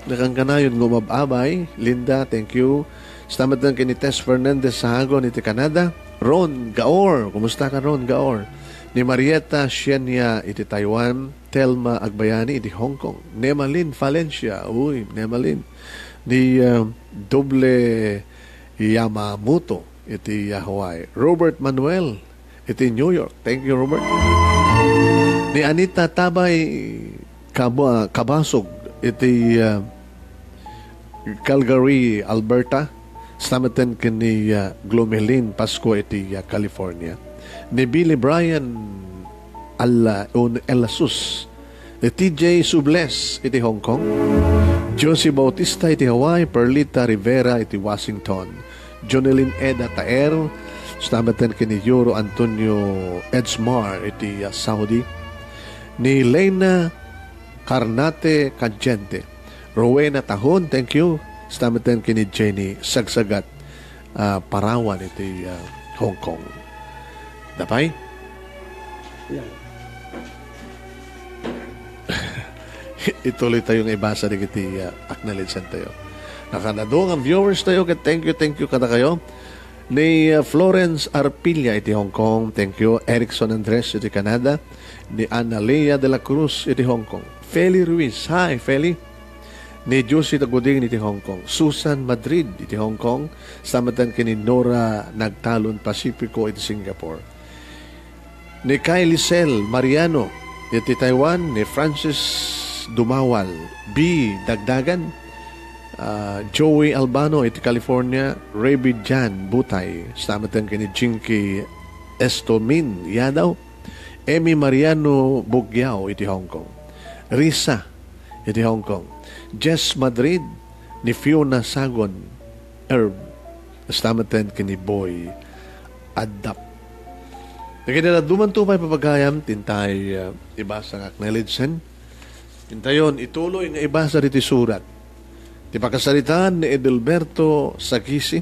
nakankanayon nga umab-abay. Linda, thank you. Kasta met ken ni Tess Fernandez Sahagon iti Canada. Ron Gaor, kumusta ka, Ron Gaor? Ni Marietta Shenya iti Taiwan. Telma Agbayani iti Hong Kong. Nemalin Valencia, uy, Nemalin. Ni, ah, Doble Yamamoto iti Hawaii. Robert Manuel iti New York. Thank you, Robert. Ni Anita Tabay Kaba-, Kabasog iti, ah, Calgary, Alberta. Kasta met ken ni, ah, Glomelin Pasco iti, ah, California. Ni Billy Bryan Alla, un Elasus. Ni T J Subles iti Hong Kong. Josie Bautista iti Hawaii. Perlita Rivera iti Washington. Jonelyn Eda Taer, kasta met ken ni Yuro Antonio Edgemar iti, ah, Saudi. Ni Lena Carnate Cadiente. Rowena Tahon, thank you. Kasta met ken ni Jenny Sagsagat, ah, Parawan iti, ah, Hong Kong. Napay? Yan. Ituloy tayo nga ibasa dagiti, ah, acknowledge-an tayo. Nakanado nga viewers tayo, ket thank you, thank you kadakayo. Ni, ah, Florence Arpilla iti Hong Kong, thank you. Erickson Andres iti Canada. Ni Analia de la Cruz iti Hong Kong. Feli Ruiz, hi, Feli. Ni Josie Taguding iti Hong Kong. Susan Madrid iti Hong Kong. Kasta met ken ni Nora Nagtalon Pacifico iti Singapore. Ni Kylie Sel Mariano Iti Taiwan, ni Francis Dumawal, B. Dagdagan, ah, Joey Albano iti California, Raby Jan Butay, stameten ken ni Jinky Estomin Yadaw, Emmy Mariano Bugyao iti Hong Kong, Risa iti Hong Kong, Jess Madrid, ni Fiona Sagon, Herb, stameten ken ni Boy Addap. Dagiti dadduma pay, papagayam, ti intay, ah, ibasa nga acknowledgement. Intayon, ituloy nga ibasa diti surat. Ti pakasaritaan ni Edelberto Sagisi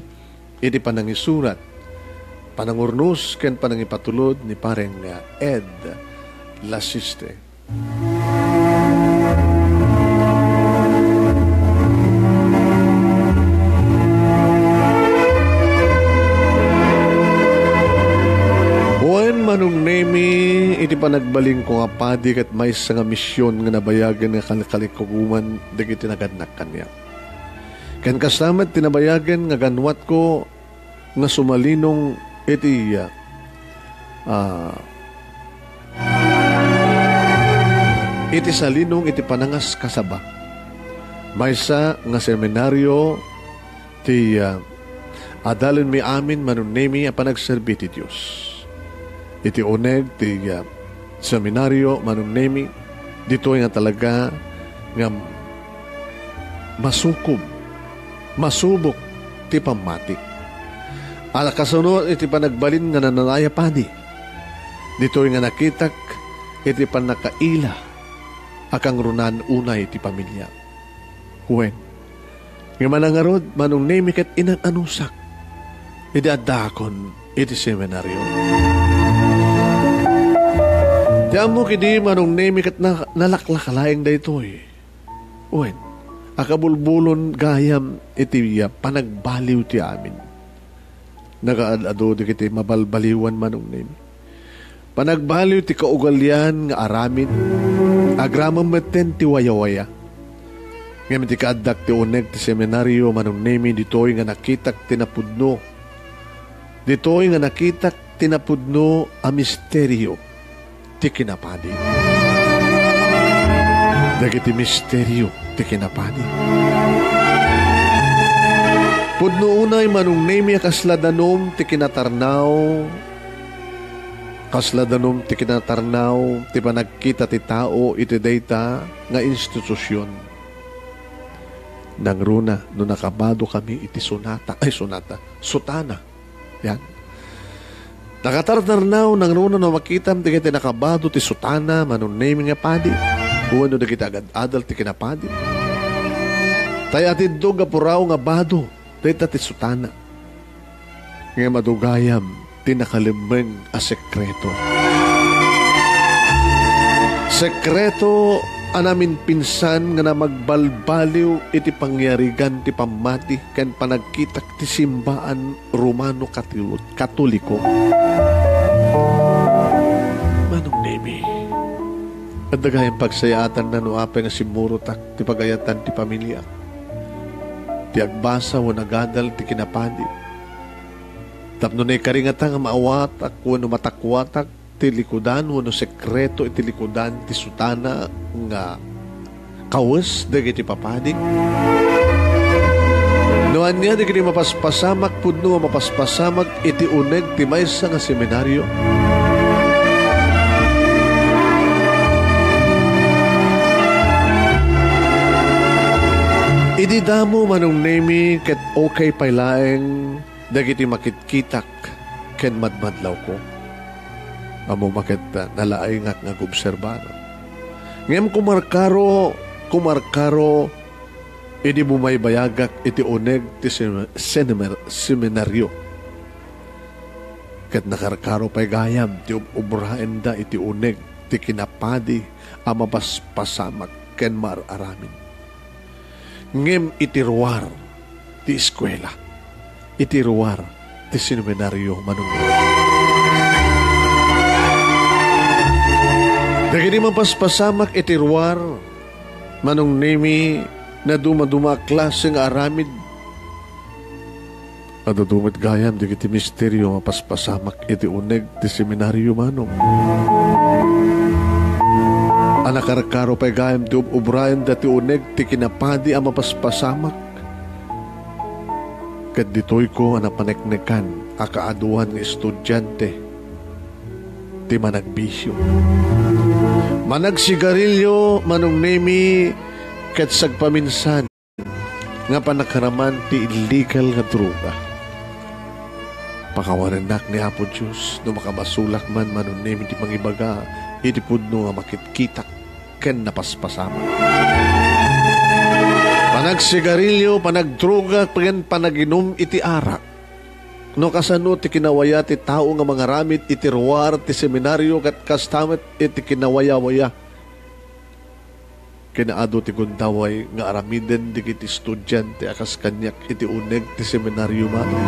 iti panangisurat, panangurnos ken panangipatulod ni Pareng Ed Lasiste. Wen, Manong Nemi, iti panagbalinko nga padi ket maysa nga mision nga nabayagen nga kalkalikuguman dagiti nagannak kaniak. Ken kasta met ti nabayagen nga ganwatko nga sumalinong iti, ah, iti salinong iti panangaskasaba. Maysa nga seminario ti, ah, adalenmi amin, Manong Nemi, a panagserbi ti Dios. Iti uneg ti, ah, seminario, Manong Nemi, ditoy nga talaga nga masukob, masubok ti pammati. A kasunot iti panagbalin nga nananaya padi, ditoy nga nakitak iti pannakaila a kangrunaan unay ti pamilya. Wen, nga manangarud, Manong Nemi, ket inan-anusak idi addaakon iti seminario. Ti ammok idi, Manong Nemi, ket na-, nalaklaka laeng daytoy. Wen, a kabulbulon gayam iti, ah, panagbaliw ti amin. Nagaad-adu dagiti mabalbaliwan, Manong Nemi. Panagbaliw ti kaugalian nga aramid, agraman metten ti wayawaya. Ngem ti kaaddak ti uneg ti seminario, Manong Nemi, ditoy nga nakitak ti napudno. Ditoy nga nakitak ti napudno a misterio ti kinapadi. Dagiti misterio ti kinapadi. Pudno unay, Manong Nemi, a kasla danum ti kinatarnaw, kasla danum ti kinatarnaw ti panagkita ti tao iti dayta nga institusion. Nangruna no nakabado kami iti sunata, ay, sunata, sutana. Yan. Nakatartarnaw nangruna no makitam dagiti nakabado ti sutana, Manong Nemi, nga padi, wenno dagiti agad-adal ti kinapadi. Tay atiddog a puraw nga bado dayta ti sutana. Ngem adu gayam ti nakalemmeng a sekreto. Sekreto a naminpinsan nga namagbalbaliw iti pangyarigan ti pammati ken panagkitak ti simbaan Romano Katol-, Katoliko. Manong Nemi, adda gayam pagsayaatan no apay nga simmurotak ti pagayatan ti pamiliak, ti agbasa wenno agadal ti kinapadi. Tapno naikari ngata nga maawatak wenno matakuatak ti likudan wenno sekreto iti likudan ti sutana nga kawes dagiti papadi. No ania dagiti mapaspasamak, pudno nga mapaspasamak iti uneg ti maysa nga seminario. Idi damo, Manong Nemi, ket okay pay laeng dagiti makitkitak ken madmadlawko. Ammom a ket, ah, nalaingak nga agobserbar. Ngem kumarkaro, kumarkaro, idi bumaybayagak iti uneg ti sem-, senemer-, seminario. Ket nakarkaro pay gayam ti ub-, obraenda iti uneg ti kinapadi a mapaspasamak ken maar-aramid. Ngem iti ruar ti eskuela, iti ruar ti seminario, Manong Nemi. Dagiti mapaspasamak iti ruar, Manong Nemi, nadumaduma a klase nga aramid. Adu met gayam dagiti misterio nga mapaspasamak iti uneg ti seminario, Manong. a nakarkaro pay gayam ti ub-ubraen dati uneg ti kinapadi a mapaspasamak. Ket ditoyko a napaneknekan a kaaduan nga estudiante ti managbisio. Managsigarilio, Manong Nemi, ket sagpaminsan nga panagaraman ti illegal nga droga. Pakawanennak ni Apo Dios no makabasolak man, Manong Nemi, ti pangibaga iti pudno nga makitkitak ken napaspasamak. Panagsigarilio, panagdroga, ken panaginum iti arak. No kasano ti kinawaya ti tao nga mangaramid iti ruar ti seminario ket kasta met iti kinawayawaya. Kinaadu ti gundaway nga aramiden dagiti estudiante a kas kaniak iti uneg ti seminario, Manong.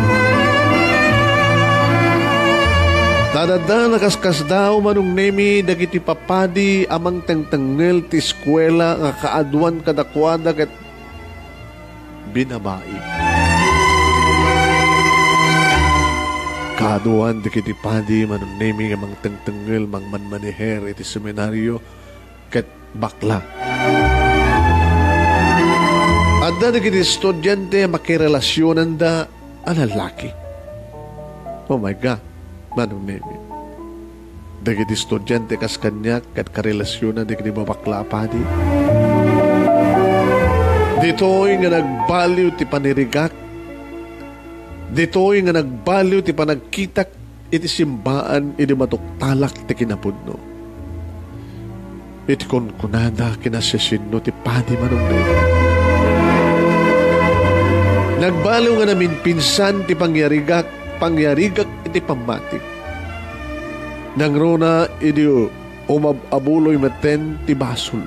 Ta adda nakaskasdaaw, Manong Nemi, dagiti papadi a mangtengtengngel ti eskuela nga kaaduan kadakuada ket binabai. Kaaduan dagiti padi, Manong Nemi, nga mangtengtengngel, mangmanmaneher iti seminario ket bakla. Adda dagiti estudiante a makirelasionanda a lallaki. Oh my God, Manong Nemi. Dagiti estudiante kas kaniak ket karelasionan dagiti babakla a padi. Ditoy nga nagbaliw ti panirigak. Ditoy nga nagbaliw ti panagkitak iti simbaan idi matuktalak ti kinapudno. Iti kunkunada, kinasiasino ti padi, Manong Nemi. Nagbaliw nga naminpinsan ti pangyarigak, pangyarigak iti pammatik. Nangruna idi umab-abuloy metten ti basol.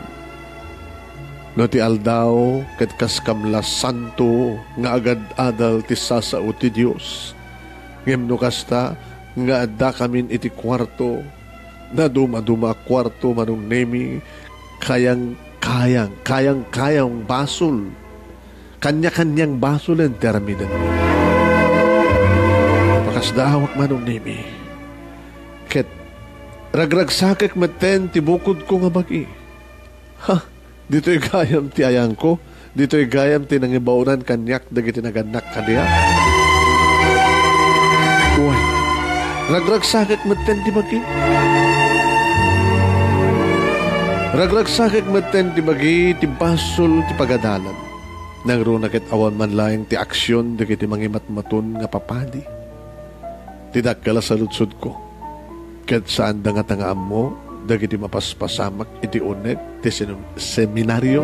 No ti aldaw ket kas kamla santo nga agad-adal ti sasao ti Dios. Ngem no kasta nga addakamin iti kuarto, nadumaduma a kuarto, Manong Nemi, kayang-kayang, kayang-kayang basol. Kanya-kaniang basolen ti aramiden. Pakasdaawak, Manong Nemi. Ket ragragsakek metten ti bukodko nga bagi. Ha? Ditoy gayam ti ayangko? Ditoy gayam ti nangibaonan kaniak dagiti nagannak kaniak? Wen, ragragsakek metten ti bagi. Ragragsakek metten ti bagi ti basol ti pagadalan. Nangruna ket awan man laeng ti aksion dagiti mangimatmaton nga papadi. Ti dakkel a saludsodko, ket saanda ngata nga ammo dagiti mapaspasamak iti uneg ti sinem-, seminario?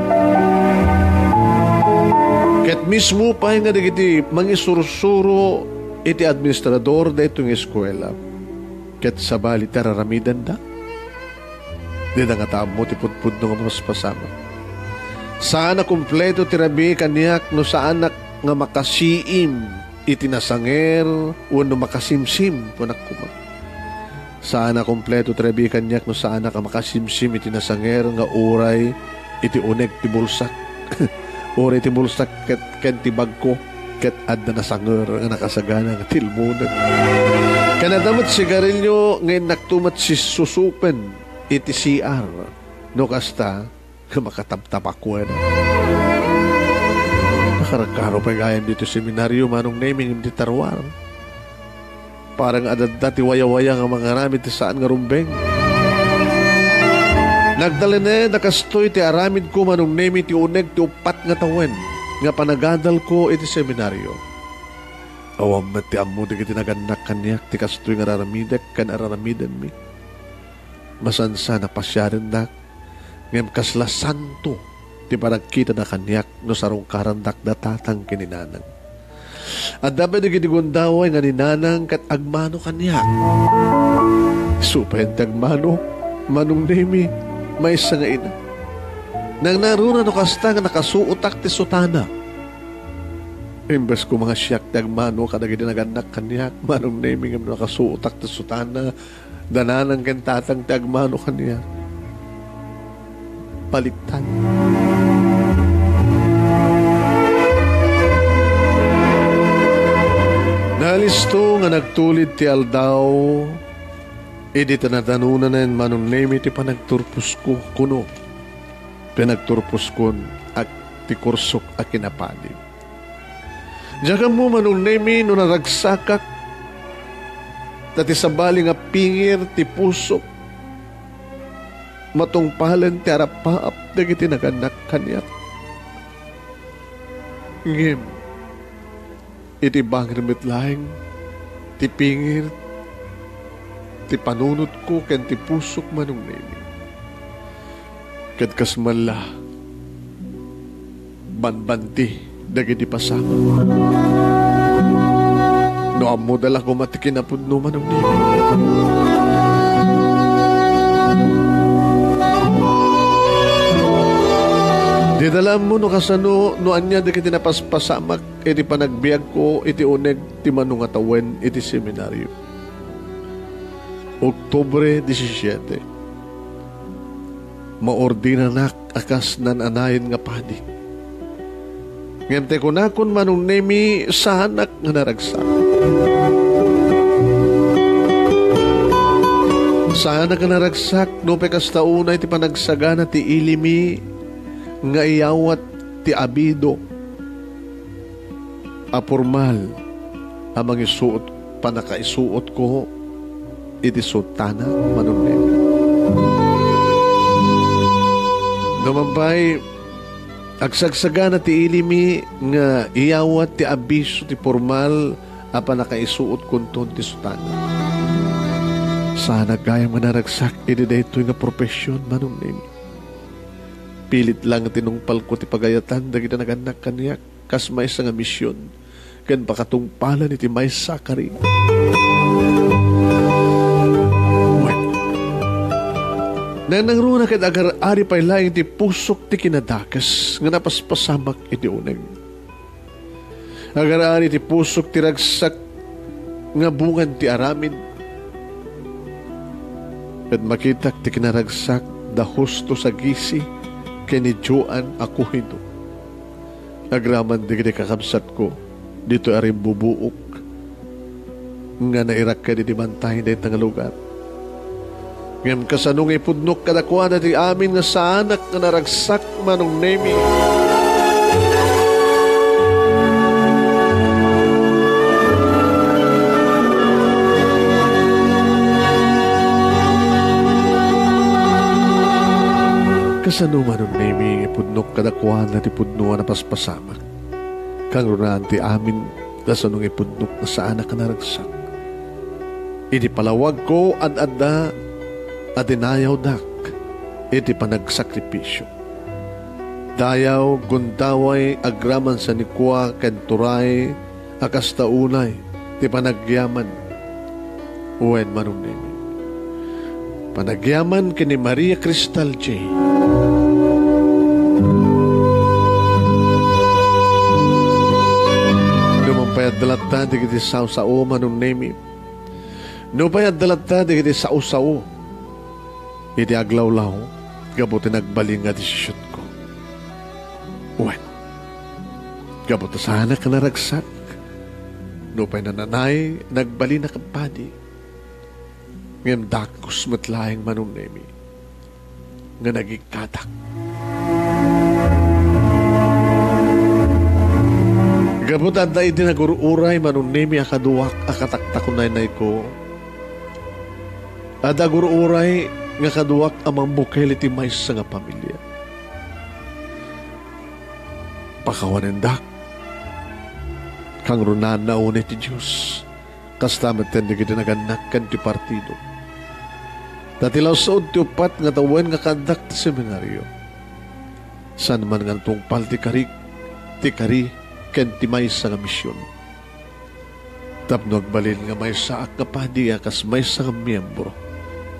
Ket mismo pay nga dagiti mangisursuro iti administrador daytoy nga eskuela, ket sabali ti ar-aramidenda? Dida ngata ammo ti pudpudno nga mapaspasamak. Saan a kompleto ti rabii kaniak no saanak nga makasiim iti nasanger wenno makasimsim, kunak koma. Saan a kompleto ti rabii kaniak no saanak a makasimsim iti nasanger nga uray iti uneg ti bulsak. Uray ti bulsak ket ken ti bagko ket adda nasanger nga nakasagana nga tilmonek. Ken adda met sigarilio nga innakto met sisusupen iti C R. No kasta, nga makatabtab a kuena. Nakarkaro pay gayam ditoy seminario, Manong Nemi, ngem dita ruar, parang adda ti wayawaya nga mangaramid ti saan nga rumbeng. Nagtalinaed a kastoy ti aramidko, Manong Nemi, ti uneg ti uppat nga tawen nga panagadalko iti seminario. Awan met ti ammo dagiti nagannak kaniak ti kastoy nga ar-aramidek ken ar-aramidenmi. Masansan a pasiarendak, ngem kasla santo ti panagkitada kaniak no sarungkarandak da tatang ken ni nanang. Adda pay dagiti gundaway nga ni nanang ket agmano kaniak. Isu pay ti agmano, Manong Nemi, maysa nga ina. Nangnangruna no kasta nga nakasuotak ti sutana. Imbes koma nga siak ti agmano kadagiti nagannak kaniak, Manong Nemi, ngem nakasuotak ti sutana, da nanang ken tatang ti agmano kaniak. Baliktad. Naalisto nga nagtulid ti aldaw, idi tanatanonanen, Manong Nemi, ti panagturposko, kuno, Pinagturposkon ak ti kursok a kinapadi. Diak ammo, Manong Nemi, no naragsakak, ta ti sabali nga pingir ti pusok, matungpalen ti arapaap dagiti nagannak kaniak. Ngem, iti bangir met laeng ti pingir ti panunotko ken ti pusok, Manong Nemi. Ket kas man la, banbanti dagiti pasamak. No ammoda la koma ti kinapudno, Manong Nemi. Dida la ammo no kasano, no ania dagiti napaspasamak iti panagbiagko iti uneg ti mano nga tawen iti seminario. Oktubre disisiete, maordinanak a kas naan-anayen nga padi. Ngem ti kunakon, Manong Nemi, saanak nga naragsak. Saanak nga naragsak, nupay kasta unay ti panagsagana ti ilimi nga iyawat ti abido a pormal a mangisuot, pannakaisuotko iti sutana, Manong Nemi. No man pay, agsagsagana ti ilimi nga iyawat ti abiso ti pormal a pannakaisuotkonton ti sutana. Saanak gayam nga naragsak iti daytoy nga profesion, Manong Nemi. Pilit la nga tinungpalko ti pagayatan dagiti nagannak kaniak kas maysa nga mision ken pakatungpalan iti maysa a kari. Wen, nanangruna ket agar-ari pay laeng ti pusok ti kinadakes nga napaspasamak iti uneg. Agar-ari ti pusok ti ragsak nga bungan ti aramid. Ket makitak ti kinaragsak da Justo Sagisi ken ni Joan Aquino. Agraman dagiti kakabsatko ditoy a rimbubuok nga nairaked iti bantay dayta nga lugar. Ngem kasano nga ipudnok kadakuada ti amin nga saanak nga naragsak, Manong Nemi? Kasano, Manong Nemi, nga ipudnok kadakuada ti pudno a napaspasamak? Kangrunaan ti amin, kasano nga ipudnok nga saanak a naragsak. Iti palawagko, ad-adda a dinayawdak iti panagsakripisio. Dayaw, gundaway, agraman sanikua ken turay a kasta unay ti panagyaman. Wen, Manong Nemi, panagyaman ken ni Maria Cristal J. No man pay adda latta dagiti sao-sao, Manong Nemi, no pay adda latta dagiti sao-sao iti aglawlaw gapu ti nagbalin nga desisionko. Wen, gapu ta saanak a naragsak, no pay nananay, nagbalin a padi. Ngem dakes met laeng, Manong Nemi, nga nagikkatak. Gapu ta adda idi nagur-uray, Manong Nemi, a kaduak a kataktakunaynayko. Adda agur-uray nga kaduak a mambukel iti maysa nga pamilia. Pakawanendak, kangrunaanna unay ti Dios. Kasta metten dagiti nagannak ken ti partido. Ta ti lausud ti uppat nga tawen nga kaaddak ti seminario, saan man nga natungpal ti kari, ti kari ken ti maysa nga mision. Tapno agbalin nga maysaak nga padi a kas maysa nga miembro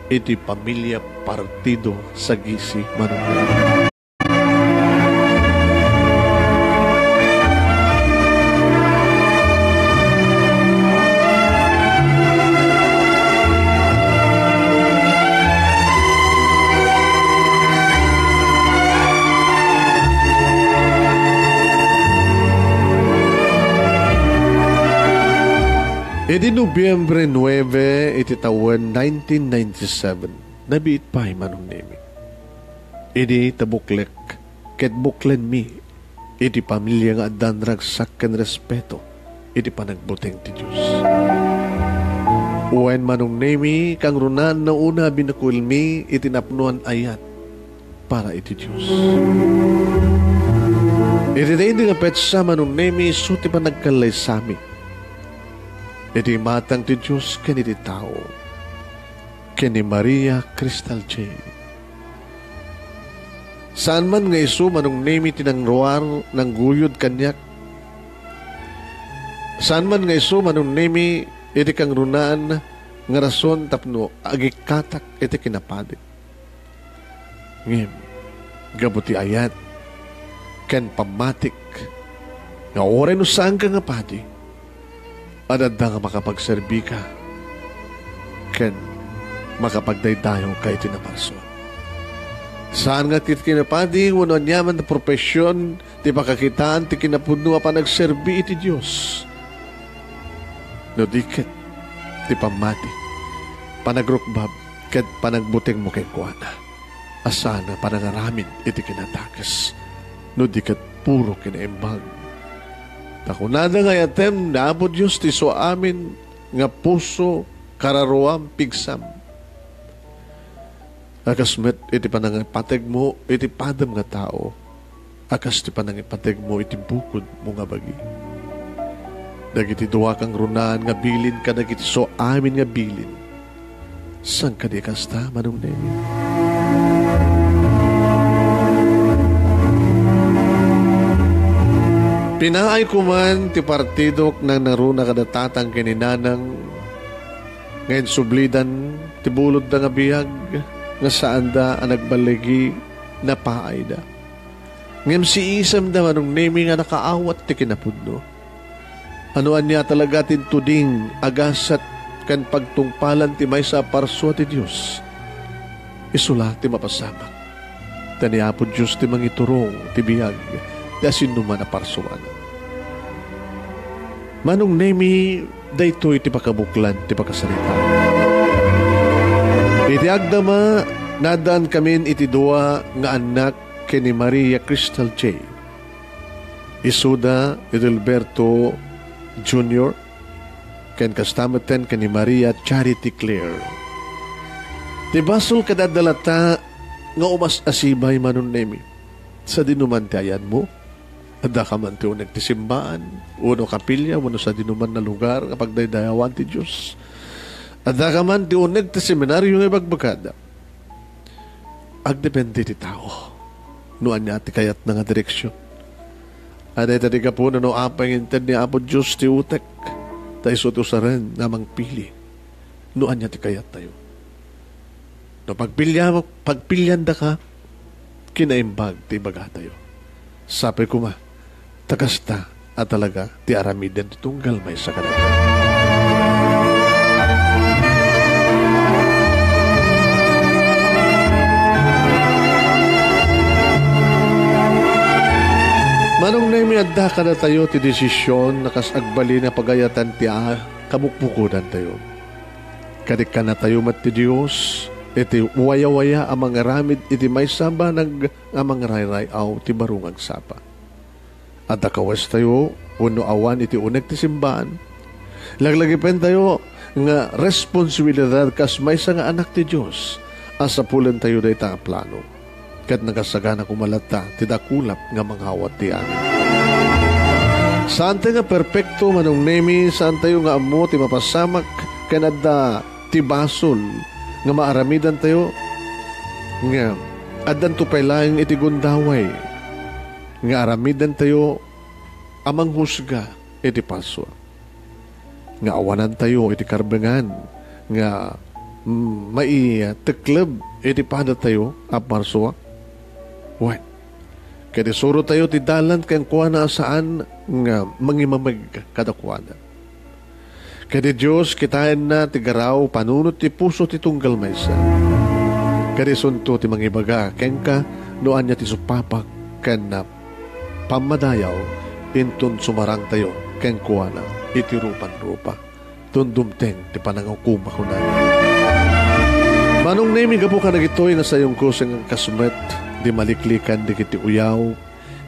iti pamilia Partido Sagisi Manungol. Idi Nobyembre nuebe iti tawen nineteen ninety-seven, nabiit pay Manong Nemi. Idi ta buklek ket buklenmi iti pamilia nga addan ragsak ken respeto iti panagbuteng ti Dios. Wen, Manong Nemi, kangrunaanna una a binakuelmi iti napnoan ayat para iti Dios. Iti daydi nga petsa, Manong Nemi, isu ti panagkallaysami iti imatang ti Dios ken iti tao, ken ni Maria Crystal Jay. Saan man nga isu, Manong Nemi, ti nangruar, nangguyod kaniak. Saan man nga isu, Manong Nemi, iti kangrunaan nga rason tapno agikkatak iti kinapadi. Ngem, gapu ti ayat ken pammatik nga uray no saanka nga padi, ad-adda nga makapagserbika ken makapagdaydayawka iti naparsua. Saan nga ti kinapadi wenno aniaman a profesion ti pakakitaan ti kinapudno a panagserbi iti Dios, no di ket ti pammati, panagrukbab, ket panagbutengmo kenkuana a saan a panangaramid iti kinadakes, no di ket puro kinaimbag. Ta kunada nga ayatem ni Apo Dios ti isuamin nga puso, kararuam, pigsam. A kas met iti panangipategmo iti padam nga tao, a kas ti panangipategmo iti bukodmo nga bagi. Dagiti dua kangrunaan nga bilin kadagiti isuamin nga bilin. Saan kadi kasta, Manong Nemi? Pinaay koman ti partidok nangngaruna kada tatang ken ni nanang nga insublidan ti bulodda nga biag nga saanda a nagballigi napaayda. Ngem siisemda, Manong Nemi, nga nakaawat ti kinapudno. Ano ania talaga ti tuding, agasat, ken pagtungpalan ti maysa a parsua ti Dios? Isu la ti mapasamak. Ta ni Apo Dios ti mangiturong ti biag ti asinnuman a parsuana. Manong Nemi, daytoy ti pakabuklan ti pakasaritaan. Iti agdama, naaddaankamin iti dua nga annak ken ni Maria Crystal Jay. Isuda Edelberto Junior ken kasta metten ken ni Maria Charity Claire. Ti basol ket adda latta nga umas-asibay, Manong Nemi. Sadino man ti ayanmo, addaka man ti uneg ti simbaan, wenno kapilia, wenno sadino man a lugar nga pagdaydayawan ti Dios. Addaka man ti uneg ti seminario nga ibagbagada. Agdepende ti tao no ania ti kayatna nga direksion. Adda ita ti gapuna no apay nga inted ni Apo Dios ti utek, ta isu ti usaren nga mangpili no ania ti kayattayo. No pagpilia-, pagpiliandaka, kinaimbag ti ibagatayo. Sapay koma, ta kasta a talaga ti aramiden ti tunggal maysa kadatayo. Manong Nemi, adda kadatayo ti desisyon a kas agbalin a pagayatan ti a-, kabukbukodantayo. Kadi kannatayo met ti Dios iti wayawaya a mangaramid iti maysa a banag nga mangrayray-aw ti baro nga agsapa. Adda kawestayo wenno awan iti uneg ti simbaan, laglagipentayo nga responsibilidad kas maysa nga anak ti Dios a sapulentayo dayta a plano. Ket nakasagana koma latta ti dakulap nga mangawat ti amin. Saantayo nga perpekto, Manong Nemi, saantayo nga ammo ti mapasamak ken adda ti basol nga maaramidantayo nga addanto pay laeng iti gundaway nga aramidentayo a manghusga iti parsua. Nga awanantayo iti karbengan nga, mm, maitekleb iti padatayo a parsua. Wen, ket isurotayo ti dalan kenkuana a saan nga mangimameg kadakuada. Ket ti Dios kitaenna ti garaw panunot ti puso ti tunggal maysa. Ket isunto ti mangibaga kenka no ania ti supapak ken pammadayaw, inton sumarangtayo kenkuana iti rupan-rupa. Ton dumteng ti panangukom a kunana. Manong Nemi, gapu kadagitoy, nasayongko sing kasmet Di maliklikan dagiti uyaw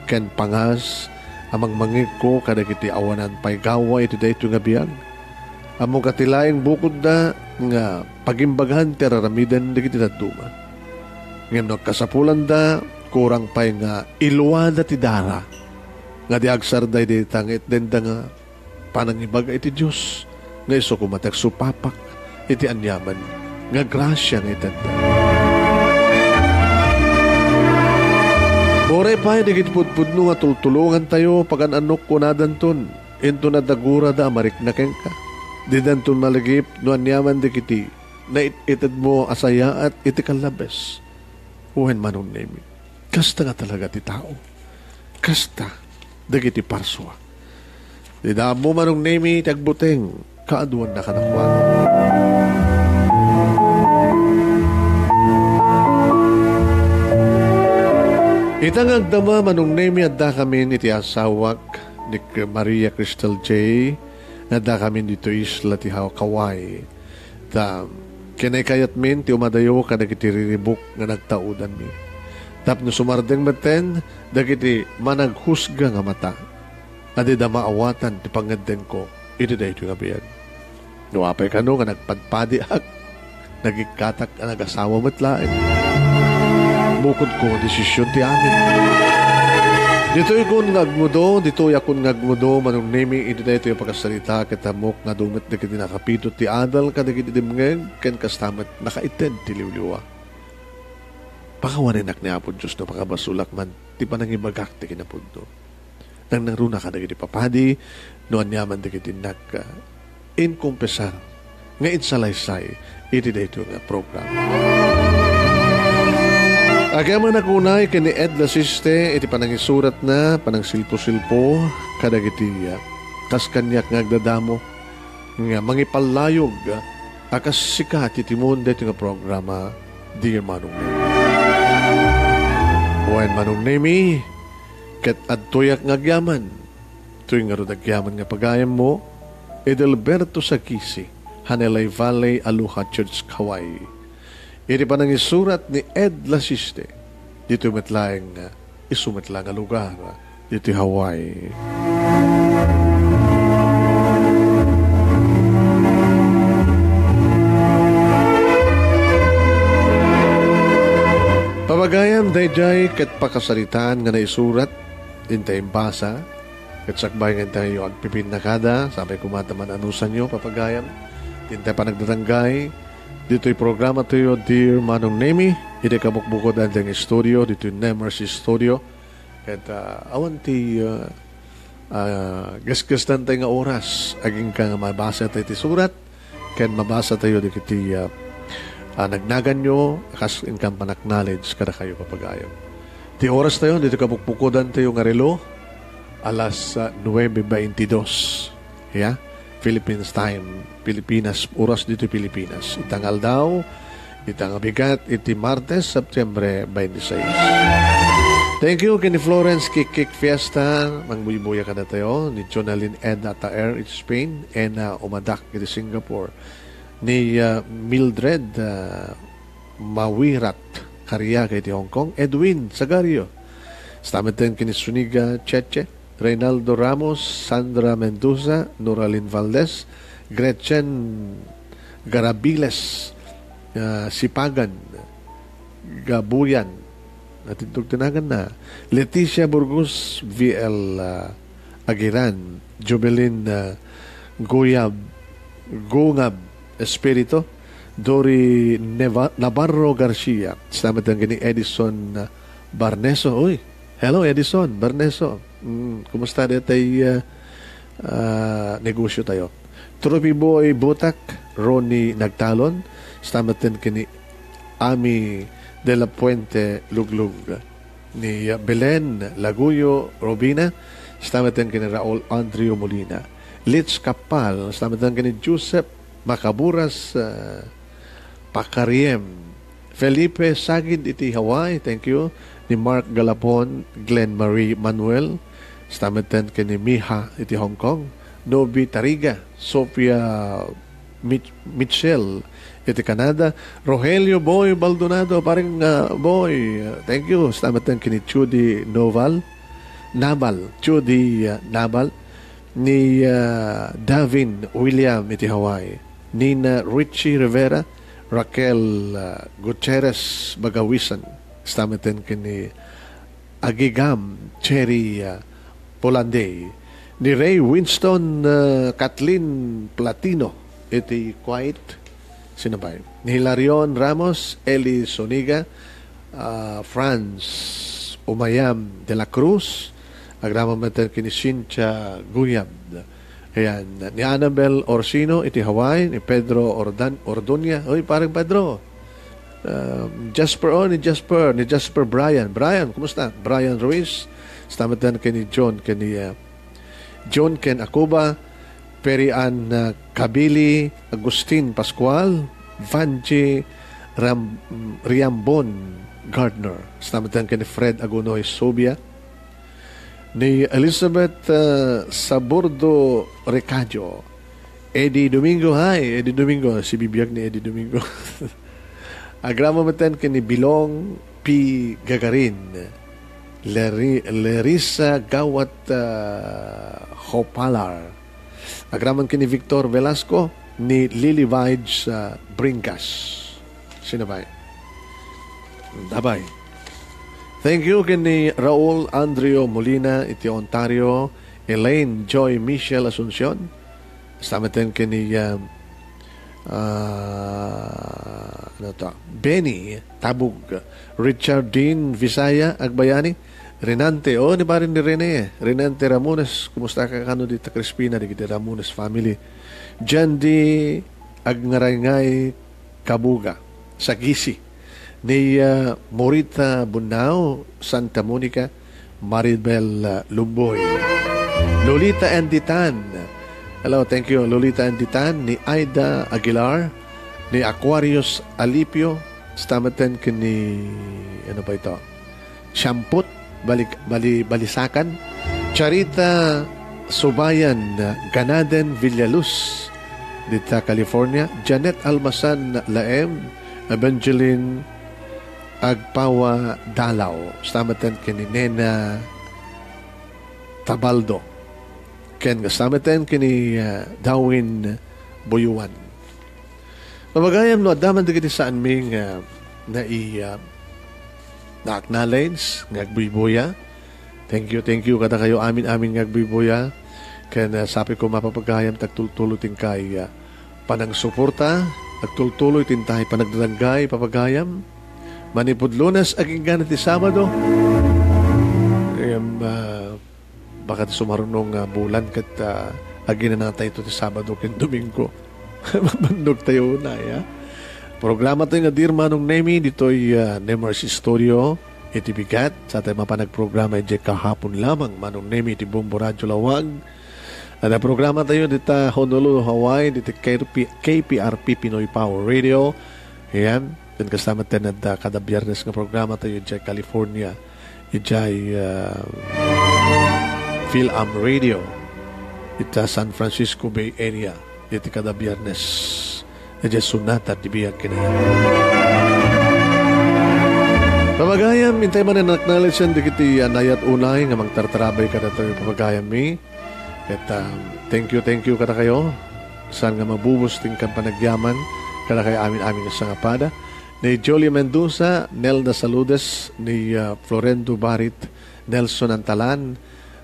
ken pangas a mangmangegko kadagiti awanan pay gawa iti daytoy nga biag. Ammok a ti laeng bukodda nga pagimbagan ti ar-aramiden dagiti dadduma. Ngem no agkasapulanda, kurang pay nga iluada ti dara nga di agsardeng dayta nga itdenda nga panangibaga iti Dios nga isu koma ti agsupapak iti aniaman nga grasia nga itedda. Uray pay dagiti pudpudno nga tultulongantayo, pagan-anok kunadanton, inton adda gurada a marikna kenka. Didanton malagip no aniaman dagiti nait-itedmo a sayaat iti kallabes. Wen, Manong Nemi, kasta nga talaga ti tao. Kasta dagiti parsua. Dida ammo, Manong Nemi, ti agbuteng, kaaduanna kadakuada. Ita nga agdama, Manong Nemi, addakamin iti asawak ni Maria Crystal J. Nga addakamin ditoy isla ti Haw-, Kauai. Ta kinaykayatmin ti umadayo kadagiti riribuk nga nagtaudanmi. Tapno sumardeng metten dagiti managhusga nga mata a dida maawatan ti pangngeddenko iti daytoy nga biag. No apay kano nga nagpadpadiak, nagikkatak a nagasawa met laeng. Bukodko nga desisyon ti amin. Ditoy kun nga agmudo, ditoy a kun nga agmudo, Manong Nemi, iti daytoy a pakasarita, ket ammok nga adu met dagiti nakapito ti adal kadagiti dimngeg, ken kasta met nakaited ti liwliwa. Pakawanenak ni Apo Dios no pakabasolak man ti panangibagak ti kinapudno. Nangnangruna kadagiti papadi no aniaman dagiti nag, ah, inkumpesar nga insalaysay iti daytoy nga programa. Agyamanak unay ken ni Ed Lasiste iti panangisuratna, panangsilpo-silpo kadagiti, ah, kas kaniak nga agdadamo nga mangipallayog, ah, a kas sika ti timon daytoy nga programa, Dear Manong Nemi. Wen, Manong Nemi, ket adtoyak nga agyaman. Toy ngarud agyaman nga pagayammo, Edelberto Sagisi, Hanelay Valley, Aloha Church, Kauai. Iti panangisurat ni Ed Lasiste, ditoy met laeng nga isu met la nga lugar ditoy Hawaii. Papagayam, daydiay ket pakasaritaan nga naisurat, intay imbasa, ket sakbay nga intayo agpipinnakada, sapay koma ta man-anusanyo, papagayam, intay panagdadanggay, ditoy programa tayo, Dear Manong Nemi, iti kabukbukodan daytoy nga studio, ditoy Nemers Studio. Ket, ah, awan ti, ah, ah, gasgastan tayo nga oras, agingga nga mabasa tayo ti surat, ken mabasa tayo dagiti, ah, ah, nagnaganyo, kas inkan panaknalage kadakayo, papagayam. Ti oras tayo, ditoy kabukbukodan tayo nga relo, alas, ah, nuebe baintidos. Ya, Philippines time, Pilipinas, oras ditoy Pilipinas. Ita nga aldaw, ita nga bigat, iti Martes, Septiembre twenty-six. Thank you, ken ni Florence Kikik Fiesta, mangbuybuya kadatayo, ni Jonalyn Ed Ataer, iti Spain, Ena Umadak, iti Singapore, ni, ah, Mildred, ah, Mawirat Cariaga iti Hong Kong, Edwin Sagario, stameten ken ni Suniga Cheche, Reynaldo Ramos, Sandra Mendoza, Noralyn Valdez, Gretchen Garabiles, ah, Sipagan, Gabuyan, natindog ti naganna, Leticia Burgos, V L, ah, Aguiran, Jubilin, ah, Guyab, Gungab Espiritu, Dori Neva-, Navarro Garcia, stameten ken ni Edison, ah, Barneso. Uy, hello, Edison Barneso. Mm, kumusta daytay, ah, ah, negosyo tayo? Trophy Boy Butak, Ronnie Nagtalon, stameten ken ni Ami de la Puente Luglug, ni Belen Laguyo Robina, stameten ken ni Raul Andrew Molina, Litz Kapal, stameten ken ni Joseph Macaburas, ah, Pakariem, Felipe Sagid iti Hawaii, thank you, ni Mark Galapon, Glenn Marie Manuel, stameten ken ni Miha iti Hong Kong, Nobi Tariga, Sofia Mit-, Mitchell iti Canada. Rogelio Boy Baldonado, pareng, ah, Boy, thank you. Salamat ken ni Judy Noval. Nabal, Judy, ah, Nabal. Ni, ah, Davin William iti Hawaii. Nina Richie Rivera, Raquel, ah, Gutierrez Bagawisan. Salamat ken ni Agigam Cherry, ah, Polanday. Ni Ray Winston, ah, Kathleen Platino iti Kuwait. Sino pay? Ni Hilarion Ramos, Eli Zuniga, ah, Franz Umayam de la Cruz, agraman met kini Cynthia Guyab. Ayan, ni Annabel Orsino iti Hawaii, ni Pedro Ordan-, Ordonia. Oy, pareng Pedro. Um, Jasper, oh, ni Jasper, ni Jasper Brian. Brian, kumusta? Brian Ruiz. Salamat ken ni John, ken ni, uh, John ken Akuba, Peri Ann, uh, Kabili, Agustin Pascual, Vanji Ram-, Riambon Gardner. Salamat ken ni Fred Agunoy Subia. Ni Elizabeth, uh, Saburdo Recadio. Eddie Domingo, hi, Eddie Domingo, si bibiag ni Eddie Domingo. Agraman met ken ni Bilong P. Gagarin, Leri-, Lerisa Gawat, ah, Hopalar. Agraman ken ni Victor Velasco, ni Lily Vibes, ah, Bringas. Sino ba? Dabay. Thank you ken ni Raul Andrio Molina iti Ontario, Elaine Joy Michelle Asuncion. Salamat ken ni, ah, ah, ano to? Benny Tabug, Richard Dean Visaya Agbayani, Renante, oh, ni parin ni Rene, Renante Ramones, kumusta ka kano dita Crispina, dagiti Ramones family? Jandy Agngarayngay Kabuga, Sagisi, ni, ah, Morita Bunao, Santa Monica, Maribel, ah, Lumboy. Lolita Andy Tan. Hello, thank you. Lolita Andy Tan, ni Aida Aguilar, ni Aquarius Alipio, salamat ken ni, ano ba ito? Siamput, Balik-, Bali-, Balisakan. Charita Subayan, Ganaden Villaluz, dita California. Janet Almasan Laem, Evangeline Agpawa Dalaw. Salamat ken ni Nena Tabaldo. Ken kastameten ken ni, ah, Darwin Buyuan. Pamagayam no adda man dagiti saanmi nga nai-, ah, na-acknowledge nga agbuybuya. Thank you, thank you kadakayo amin-amin nga agbuybuya. Ken, ah, sapay ko mapapagayam ti agtultuloy ti inkay, ah, panangsuporta, agtultuloy ti intay panagdadanggay, papagayam. Manipud Lunes, agingga ti Sabado. Em, ah, baka ti sumaruno nga bulan ket, ah, aginanatayo ti Sabado ken Domingo. Mabannogtayo unay, ah. Programa tayo nga Dear Manong Nemi, ditoy, ah, Nemers Studio, iti bigat. Sa tayo mapanagprograma idiay kahapon lamang, Manong Nemi, iti Bombo Radio Lawag. Ada programa tayo dita Honolulu, Hawaii, dita K P, K P R P Pinoy Power Radio. Ayan. Ken kasta met ti adda kada Biyernes nga programa tayo idiay California, idiay, ah, Phil-Am Radio, ita San Francisco Bay Area, iti kada Biyernes, idiay Sonata ti Biag Kinayat. Pamagayam, intay manen acknowledge dagiti anayat unay nga mangtartarabay kadatayo, pamagayammi. Ket, ah, thank you, thank you kadakayo. Saan nga mabubos ti inkay panagyaman kadakayo amin-amin nga sangapada. Ni Jolie Mendoza, Nelda Saludes, ni, ah, Florendo Barit, Nelson Antalan,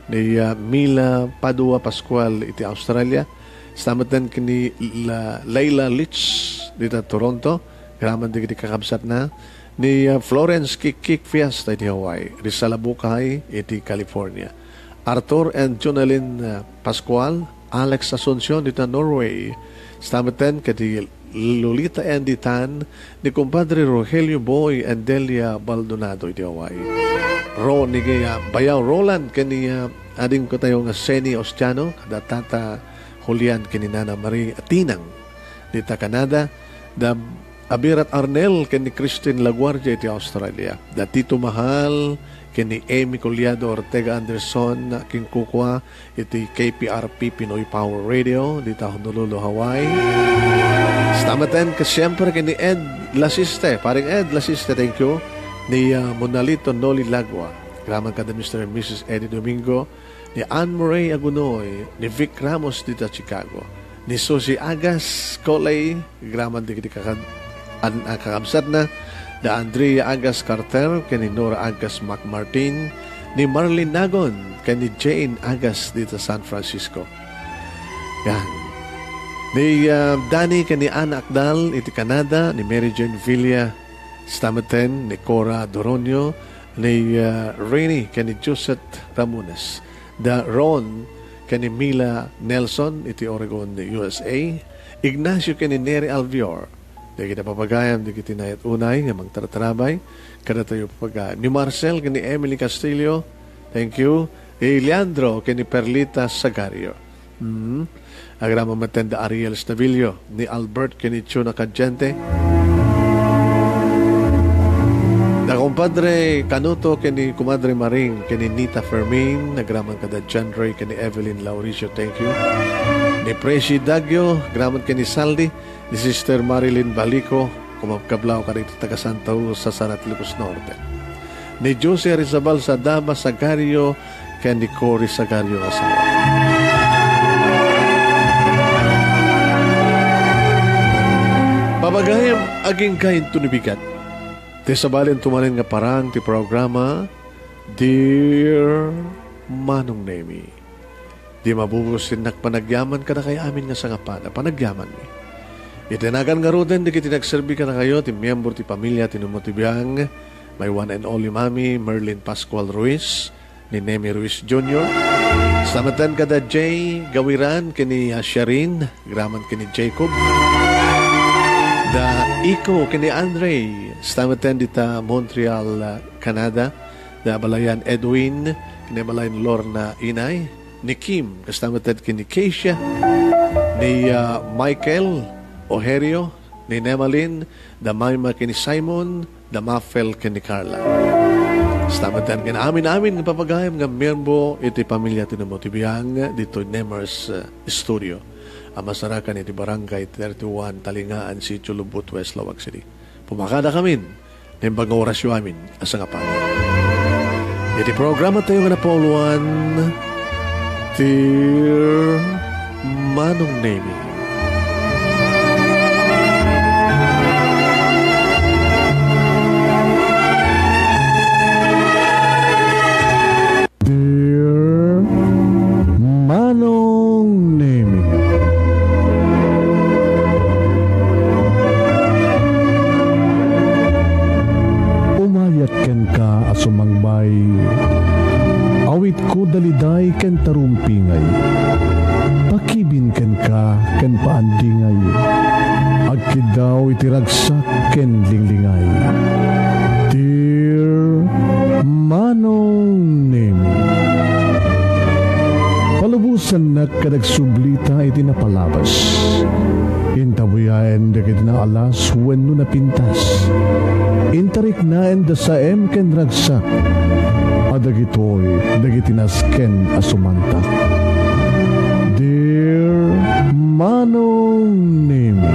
ni, ah, Mila Padua Pascual iti Australia. Salamat ken ni La-, Layla Leach dita Toronto. Graman dagiti kakabsatna. Ni, ah, Florence Kikik Fiesta iti Hawaii. Rizal Abukay iti California. Arthur and Jonalyn, ah, Pascual, Alex Asuncion dita Norway. Salamat ken ni Lolita Andy Tan, ni Kumpadre Rogelio Boy and Delia Baldonado iti Hawaii. Ro ni, ah, Bayaw Roland ken ni, ah, adingko tayo nga Seni Ostiano, kada Tata Julian ken ni Nana Marie Atinang dita Canada, da Abirat Arnel ken ni Christine Laguardia iti Australia. Da Tito Mahal ken ni Amy Collado Ortega Anderson, kinkukua iti K P R P Pinoy Power Radio, dita Honolulu, Hawaii. Stameten ka siyempre ken ni Ed Lasiste, paring Ed Lasiste, thank you. Ni, ah, Monalito Noli Lagua, graman kada Mister and Missus Eddie Domingo, ni Anne Murray Agunoy, ni Vic Ramos dita Chicago, ni Susie Agas Coley, graman dagiti kakad-, an-, a kakabsatna, da Andrea Agas Carter, ken ni Nora Agas McMartin, ni Marlene Nagon, ken ni Jane Agas dita San Francisco. Yan. Ni, ah, Danny ken ni Ana Akdal iti Canada, ni Mary Jane Villa, stameten ni Cora Doronio, ni, ah, Rainy ken ni Josette Ramones, da Ron ken ni Mila Nelson iti Oregon, U S A, Ignacio ken ni Neri Alvior. Dagiti papagayam, dagiti nayat unay nga mangtartarabay kadatayo papagayam. Ni Marcel ken ni Emily Castillo, thank you. Ni Leandro ken ni Perlita Sagario. Mm. Agraman met da Ariel Stavillo, ni Albert ken ni Chuna Cadiente. Da kumpadre Canuto ken ni kumadre Maring ken ni Nita Fermin, agraman kada John Ray ken ni Evelyn Lauricio, thank you. Ni Presi Dagio, agraman ken ni Saldi, ni Sister Marilyn Balico, kumabkablaw kadagiti taga Santa Rosa, Sarat, Ilocos Norte. Ni Jose Rizabal Sadama Sagario ken ni Cory Sagario nga asawa. Papagayam, agingga inton bigat. Ti sabali manen nga parang ti programa, Dear Manong Nemi. Di mabubus ti innak panagyaman kadakayo amin nga sangapada. Panagyamanmi. Iti nagan ngaruden dagiti nagserbi kadakayo ti miyembro ti pamilya ti Nemo ti Biang, my one and only Mami, Merlin Pascual Ruiz, ni Nemi Ruiz Junior. Stameten kada Jay Gawiran, ken ni, ah, Sherin, agraman ken ni Jacob. Da Iko ken ni Andre, stameten dita Montreal, ah, Canada. Da balayan Edwin, ken ni balayan Lorna Inay, ni Kim, kasta met ken ni Keisha, ni, ah, Michael, Oherio, ni Nemalin, da Maima ken ni Simon, da Mafel ken ni Carla. Kasta met ken amin-amin nga papagayam nga miyembro iti pamilya ti Nemo ti Biang ditoy Nemers, eh, Studio. A masarakan iti Barangay thirty-one, Talingaan, Sitio Lubot, West Laoag City. Pumakada kamin. Naimbag nga orasyo amin a sangapan. Iti programa tayo nga napauluan, Dear Manong Nemi. Dear Manong Nemi. Umayak kenka a sumangbay. Awitko daliday ken tarumpingay. Pakibin kenka ken paandingay. Agkiddaw iti ragsak ken linglingay. Dear Manong Nemi. Palubosannak kadagsublita iti napalabas. Intabuyaen dagiti naalas wenno napintas. Intariknaen da saem ken ragsak. A dagitoy dagiti nasken a sumantak. Dear Manong Nemi.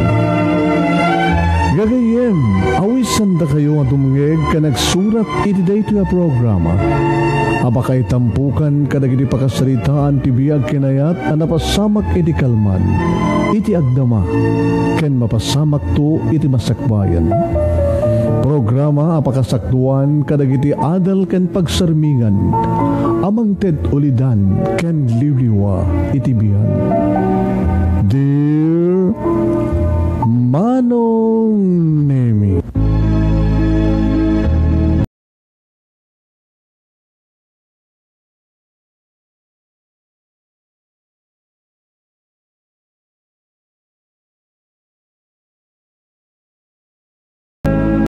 Gagayyem, awisandakayo a dumngeg ken agsurat iti daytoy a programa a pakaitampukan kadagiti pakasaritaan ti biag ken ayat a napasamak iti kalman, iti agdama, ken mapasamakto iti masakbayan. Programa a pakasakdoan kadagiti adal ken pagsarmingan a mangted ulidan ken liwliwa iti biag. Dear